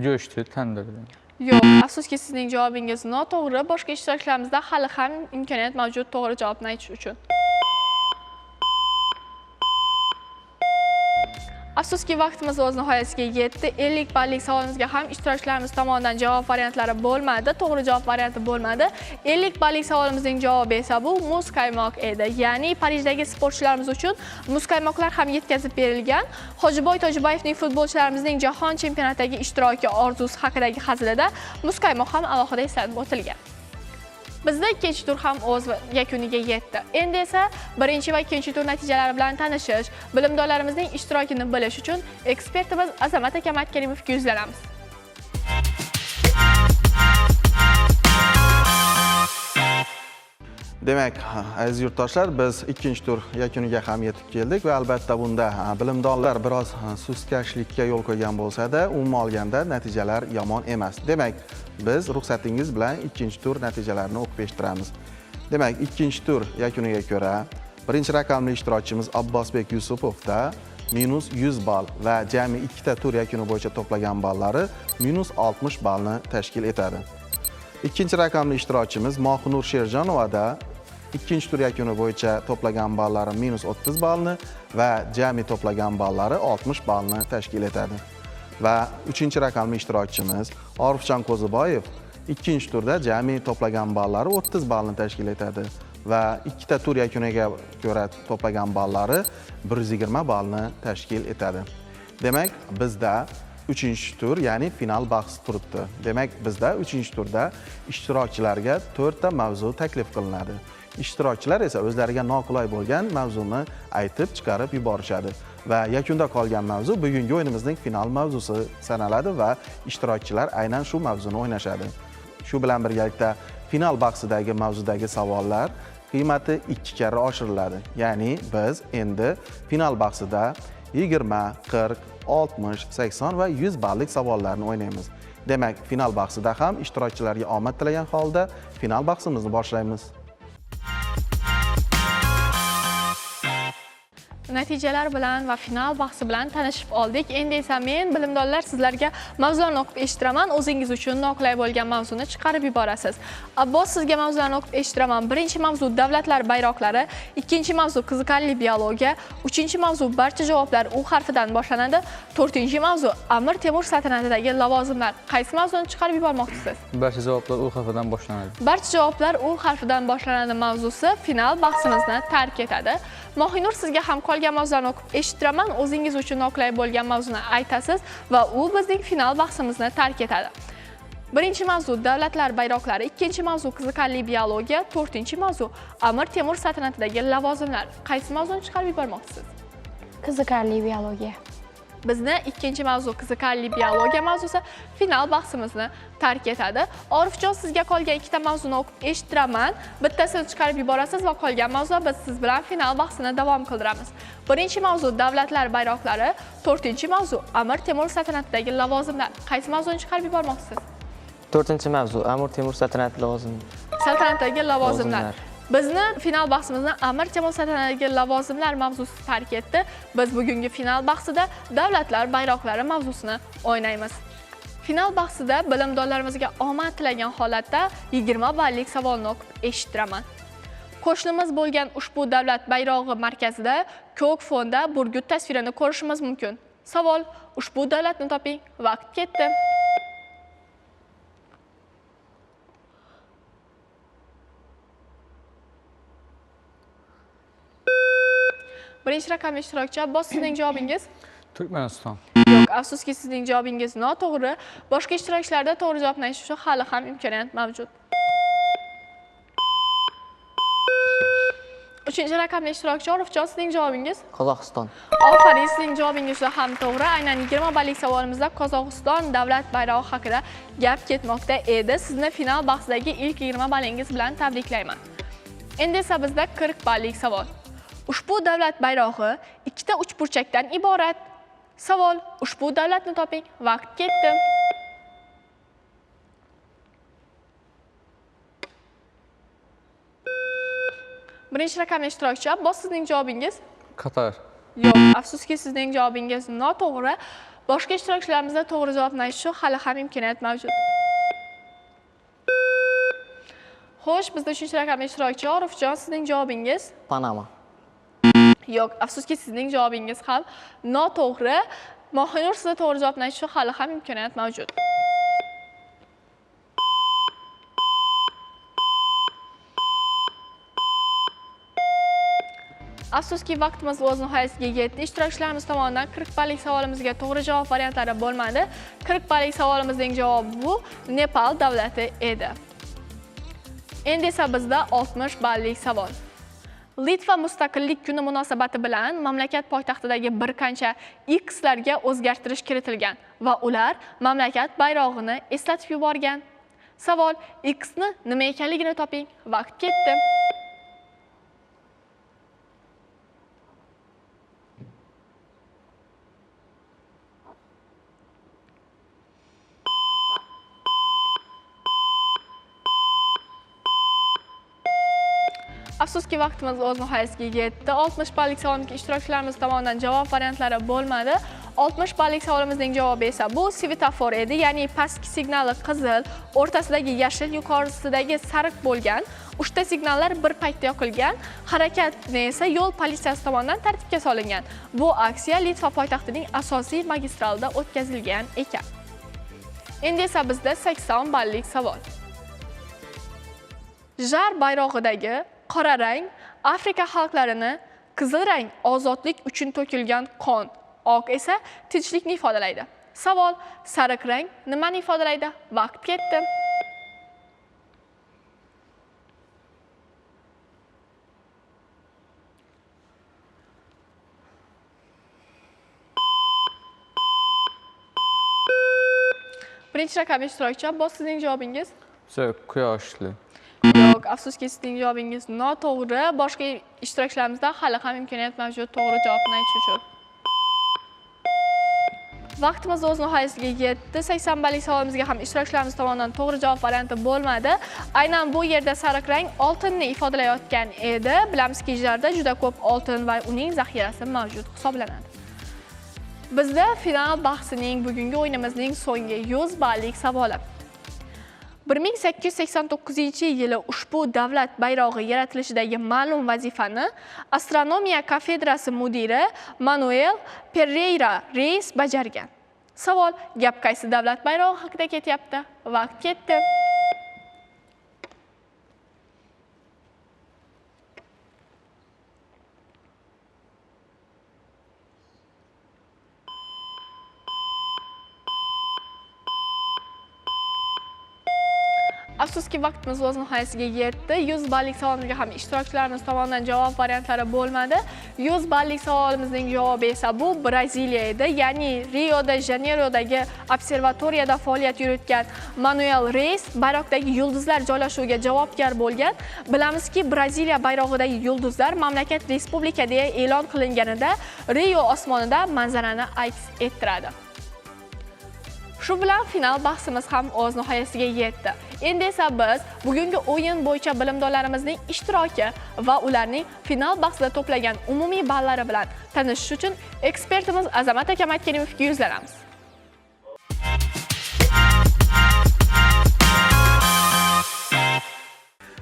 go'shti tandirdi. Yo'q, afsuski sizning javobingiz noto'g'ri. Boshqa ishtirokchilarimizda hali ham imkoniyat mavjud to'g'ri javobni aytish uchun. Afsuski, vaqtimiz o'z nihoyasiga yetdi. 50 ballik savolimizga ham ishtirokchilarimiz tomonidan javob variantlari bo'lmadi, to'g'ri javob varianti bo'lmadi. 50 ballik savolimizning javobi esa bu muzqaymoq edi. Ya'ni Parijdagi sportchilarimiz uchun muzqaymoqlar ham yetkazib berilgan. Hojiboy Tojiboyevning futbolchilarimizning jahon chempionatidagi ishtiroki orzusi haqidagi hazilida muzqaymoq ham alohida eslatib o'tilgan. Bizda ikkinchi tur ham o'z yakuniga yetdi. Endi esa birinchi va ikkinchi tur natijalari bilan tanishish, bilimdonlarimizning ishtirokini bilish uchun ekspertimiz Azamat aka Matkarimovga yuzlanamiz. Demak, aziz yurtdoshlar, biz ikkinchi tur yakuniga ham yetib keldik va albatta bunda bilimdonlar biroz sustkashlikka yo'l qo'ygan bo'lsa-da, umuman olganda natijalar yomon emas. Demak, biz ruxsatingiz bilan ikkinchi tur natijalarini o'qib eshittiramiz. Demak, ikkinchi tur yakuniga ko'ra birinchi raqamli ishtirokchimiz Abbosbek Yusupovda -100 ball va jami ikkita tur yakuni bo'yicha to'plagan ballari -60 ballni tashkil etadi. Ikkinchi raqamli ishtirokchimiz Mohinur Sherjonovada ikkinchi tur yakuni bo'yicha to'plagan ballari -30 ballni va jami to'plagan ballari 60 ballni tashkil etadi. Va uchinchi raqamli ishtirokchimiz Orifjon Qo'ziboyev ikkinchi turda jami to'plagan ballari 30 ballni tashkil etadi va ikkita tur yakuniga ko'ra to'plagan ballari 120 ballni tashkil etadi. Demak, bizda 3-tur, ya'ni final bahsi turibdi. Demak, bizda 3-turda ishtirokchilarga 4 ta mavzu taklif qilinadi. Ishtirokchilar esa o'zlariga noqulay bo'lgan mavzuni aytib chiqarib yuborishadi va yakunda qolgan mavzu bugungi o'yinimizning final mavzusi sanaladi va ishtirokchilar aynan shu mavzuni o'ynashadi. Shu bilan birgalikda final bahsidagi mavzudagi savollar qiymati 2 karra oshiriladi. Ya'ni biz endi final bahsida 20, 40, 60, 80 va 100 ballik savollarni o'ynaymiz. Demak, final bahsida ham ishtirokchilarga omad tilagan holda final bahsimizni boshlaymiz. Natijalar bilan va final bahsi bilan tanishib oldik. Endi esa men bilimdonlar sizlarga mavzularni o'qib eshittiraman. O'zingiz uchun noqulay bo'lgan mavzuni chiqarib yuborasiz. Abbos, sizga mavzularni o'qib eshittiraman. Birinchi mavzu davlatlar bayroqlari, ikkinchi mavzu qiziqarli biologiya, uchinchi mavzu barcha javoblar U harfidan boshlanadi, to'rtinchi mavzu Amir Temur saltanatidagi lavozimlar. Qaysi mavzuni chiqarib yubormoqchisiz? Barcha javoblar U harfidan boshlanadi. Barcha javoblar U harfidan boshlanadi mavzusi final bahsimizni tark etadi. Mohinur, sizga ham qolgan mavzularni o'qib eshittiraman. O'zingiz uchun noqulay bo'lgan mavzuni aytasiz va u bizning final bahsimizni tark etadi. Birinchi mavzu davlatlar bayroqlari, ikkinchi mavzu qiziqarli biologiya, to'rtinchi mavzu Amir Temur saltanatidagi lavozimlar. Qaysi mavzuni chiqarib yubormoqchisiz? Qiziqarli biologiya. Bizni ikkinchi mavzu qiziqarli biologiya mavzusi final bahsimizni tark etadi. Orifjon, sizga qolgan ikkita mavzuni o'qib eshittiraman. Bittasini chiqarib yuborasiz va qolgan mavzular biz siz bilan final bahsini davom qildiramiz. Birinchi mavzu davlatlar bayroqlari, to'rtinchi mavzu Amir Temur saltanatidagi lavozimlar. Qaysi mavzuni chiqarib yubormoqchisiz? To'rtinchi mavzu Amir Temur saltanati lavozimi. Saltanatdagi lavozimlar. Bizni final bahsimizni Amir Temur saltanatidagi lavozimlar mavzusi tark etdi. Biz bugungi final bahsida davlatlar bayroqlari mavzusini o'ynaymiz. Final bahsida bilimdonlarimizga omad tilagan holatda 20 ballik savolni o'qib eshittiraman. Qo'shnimiz bo'lgan ushbu davlat bayrog'i markazida ko'k fonda burgut tasvirini ko'rishimiz mumkin. Savol: ushbu davlatni toping. Vaqt ketdi. Birinchi raqamli ishtirokchi Abbos, sizning javobingiz? Turkmaniston. Yo'q, afsuski sizning javobingiz noto'g'ri. Boshqa ishtirokchilarda to'g'ri javobni aytish uchun hali ham imkoniyat mavjud. Uchinchi raqamli ishtirokchi Orifjon, sizning javobingiz? Qozog'iston. Ofarin, sizning javobingiz ham to'g'ri. Aynan 20 ballik savolimizda Qozog'iston davlat bayrog'i haqida gap ketmoqda edi. Sizni final bahsidagi ilk 20 ballingiz bilan tabriklayman. Endi esa bizda 40 ballik savol. Ushbu davlat bayrog'i ikkita uchburchakdan iborat. Savol: ushbu davlatni toping. Vaqt ketdi. Birinchi raqamli ishtirokchi Abbos, sizning javobingiz? Qatar. Yo'q, afsuski sizning javobingiz noto'g'ri. Boshqa ishtirokchilarimizda to'g'ri javobni aytish uchun hali ham imkoniyat mavjud. Xo'sh, bizda uchinchi raqamli ishtirokchi Orifjon, sizning javobingiz? Panama. Yo'q, afsuski sizning javobingiz ham noto'g'ri. Mohinur, sizda to'g'ri javobni aytish uchun hali ham imkoniyat mavjud. Afsuski vaqtimiz o'z nihoyasiga yetdi. Ishtirokchilarimiz tomonidan 40 ballik savolimizga to'g'ri javob variantlari bo'lmadi. 40 ballik savolimizning javobi bu Nepal davlati edi. Endi esa bizda 60 ballik savol. Litva mustaqillik kuni munosabati bilan mamlakat poytaxtidagi bir qancha X-larga o'zgartirish kiritilgan va ular mamlakat bayrog'ini eslatib yuborgan. Savol: X-ni nima ekanligini toping. Vaqt ketdi. Afsuski, vaqtimiz o'z nihoyasiga yetdi. 60 ballik savolimizga ishtirokchilarimiz tomonidan javob variantlari bo'lmadi. 60 ballik savolimizning javobi esa bu svetofor edi, ya'ni pastki signali qizil, o'rtasidagi yashil, yuqorisidagi sariq bo'lgan 3 ta signallar bir paytda yoqilgan, harakatni esa yo'l politsiyasi tomonidan tartibga solingan. Bu aksiya Litva poytaxtining asosiy magistralida o'tkazilgan ekan. Endi esa bizda 80 ballik savol. Jar bayrog'idagi qora rang Afrika xalqlarini, qizil rang ozodlik uchun to'kilgan qon, oq esa tinchlikni ifodalaydi. Savol: sariq rang nimani ifodalaydi? Vaqt ketdi. Birinchi raqamli ishtirokchi Abbos, sizning javobingiz? Quyoshli. Yo'q, afsuski sizning javobingiz noto'g'ri. Boshqa ishtirokchilarimizda hali ham imkoniyat mavjud to'g'ri javobni aytish uchun. Vaqtimiz o'z nihoyasiga yetdi. 80 ballik savolimizga ham ishtirokchilarimiz tomonidan to'g'ri javob varianti bo'lmadi. Aynan bu yerda sariq rang oltinni ifodalayotgan edi. Bilamizki, jarda juda ko'p oltin va uning zaxirasi mavjud hisoblanadi. Bizda final bahsining bugungi o'yinimizning so'nggi 100 ballik savoli. 1889-yili ushbu davlat bayrog'i yaratilishidagi ma'lum vazifani astronomiya kafedrasi mudiri Manuel Pereira Reis bajargan. Savol: gap qaysi davlat bayrog'i haqida ketyapti? Vaqt ketdi. Afsuski, vaqtimiz o'z nihoyasiga yetdi. 100 ballik savolimizga ham ishtirokchilarimiz tomonidan javob variantlari bo'lmadi. 100 ballik savolimizning javobi esa bu Braziliya edi. Ya'ni Rio de Janeyrodagi observatoriyada faoliyat yuritgan Manuel Reis bayroqdagi yulduzlar joylashuviga javobgar bo'lgan. Bilamizki, Braziliya bayrog'idagi yulduzlar mamlakat respublika deya e'lon qilinganida Rio osmonida manzarani aks ettiradi. Shu bilan final bahsimiz ham o'z nihoyasiga yetdi. Endi esa biz bugungi o'yin bo'yicha bilimdonlarimizning ishtiroki va ularning final bahsida to'plagan umumiy ballari bilan tanishish uchun ekspertimiz Azamat aka Matkarimovga yuzlanamiz.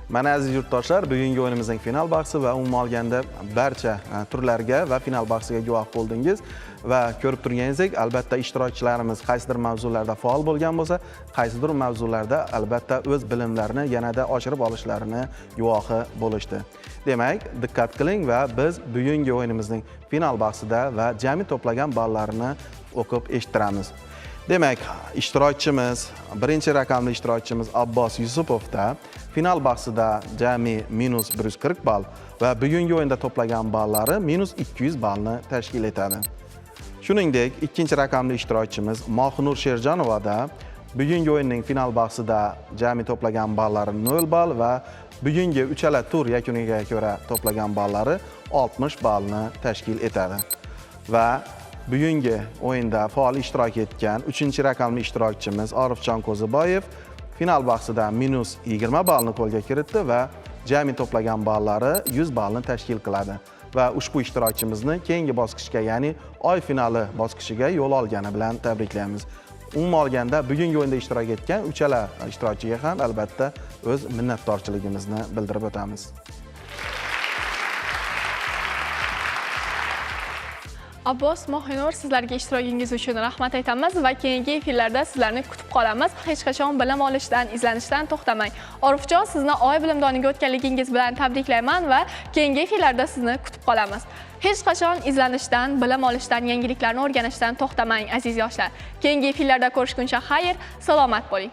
Mana aziz yurtdoshlar, bugungi o'yinimizning final bahsi va umuman olganda barcha turlarga va final bahsiga guvoh bo'ldingiz va ko'rib turganingizdek, albatta ishtirokchilarimiz qaysidir mavzularda faol bo'lgan bo'lsa, qaysidir mavzularda albatta o'z bilimlarini yanada oshirib olishlarini guvohi bo'lishdi. Demak, diqqat qiling va biz bugungi o'yinimizning final bahsida va jami to'plagan ballarini o'qib eshittiramiz. Demak, ishtirokchimiz, birinchi raqamli ishtirokchimiz Abbos Yusupovda final bahsida jami minus 140 ball va bugungi o'yinda to'plagan ballari minus 200 ballni tashkil etadi. Shuningdek, ikkinchi raqamli ishtirokchimiz Mohinur Sherjonovada bugungi o'yinning final bahsida jami to'plagan ballari 0 ball va bugungi uchala tur yakuniga ko'ra to'plagan ballari 60 ballni tashkil etadi. Va bugungi o'yinda faol ishtirok etgan 3-raqamli ishtirokchimiz Orifjon Qo'ziboyev final bahsida minus 20 ballni qo'lga kiritdi va jami to'plagan ballari 100 ballni tashkil qiladi. Va ushbu ishtirokchimizni keyingi bosqichga, ya'ni oy finali bosqichiga yo'l olgani bilan tabriklaymiz. Umuman olganda bugungi o'yinda ishtirok etgan uchala ishtirokchiga ham albatta o'z minnatdorchiligimizni bildirib o'tamiz. Abbos, Mohinur, sizlarga ishtirokingiz uchun rahmat aytamiz va keyingi efirlarda sizlarni kutib qolamiz. Hech qachon bilim olishdan, izlanishdan to'xtamang. Orifjon, sizni oy bilimdoniga o'tganligingiz bilan tabriklayman va keyingi efirlarda sizni kutib qolamiz. Hech qachon izlanishdan, bilim olishdan, yangiliklarni o'rganishdan to'xtamang, aziz yoshlar. Keyingi efirlarda ko'rishguncha xayr, salomat bo'ling.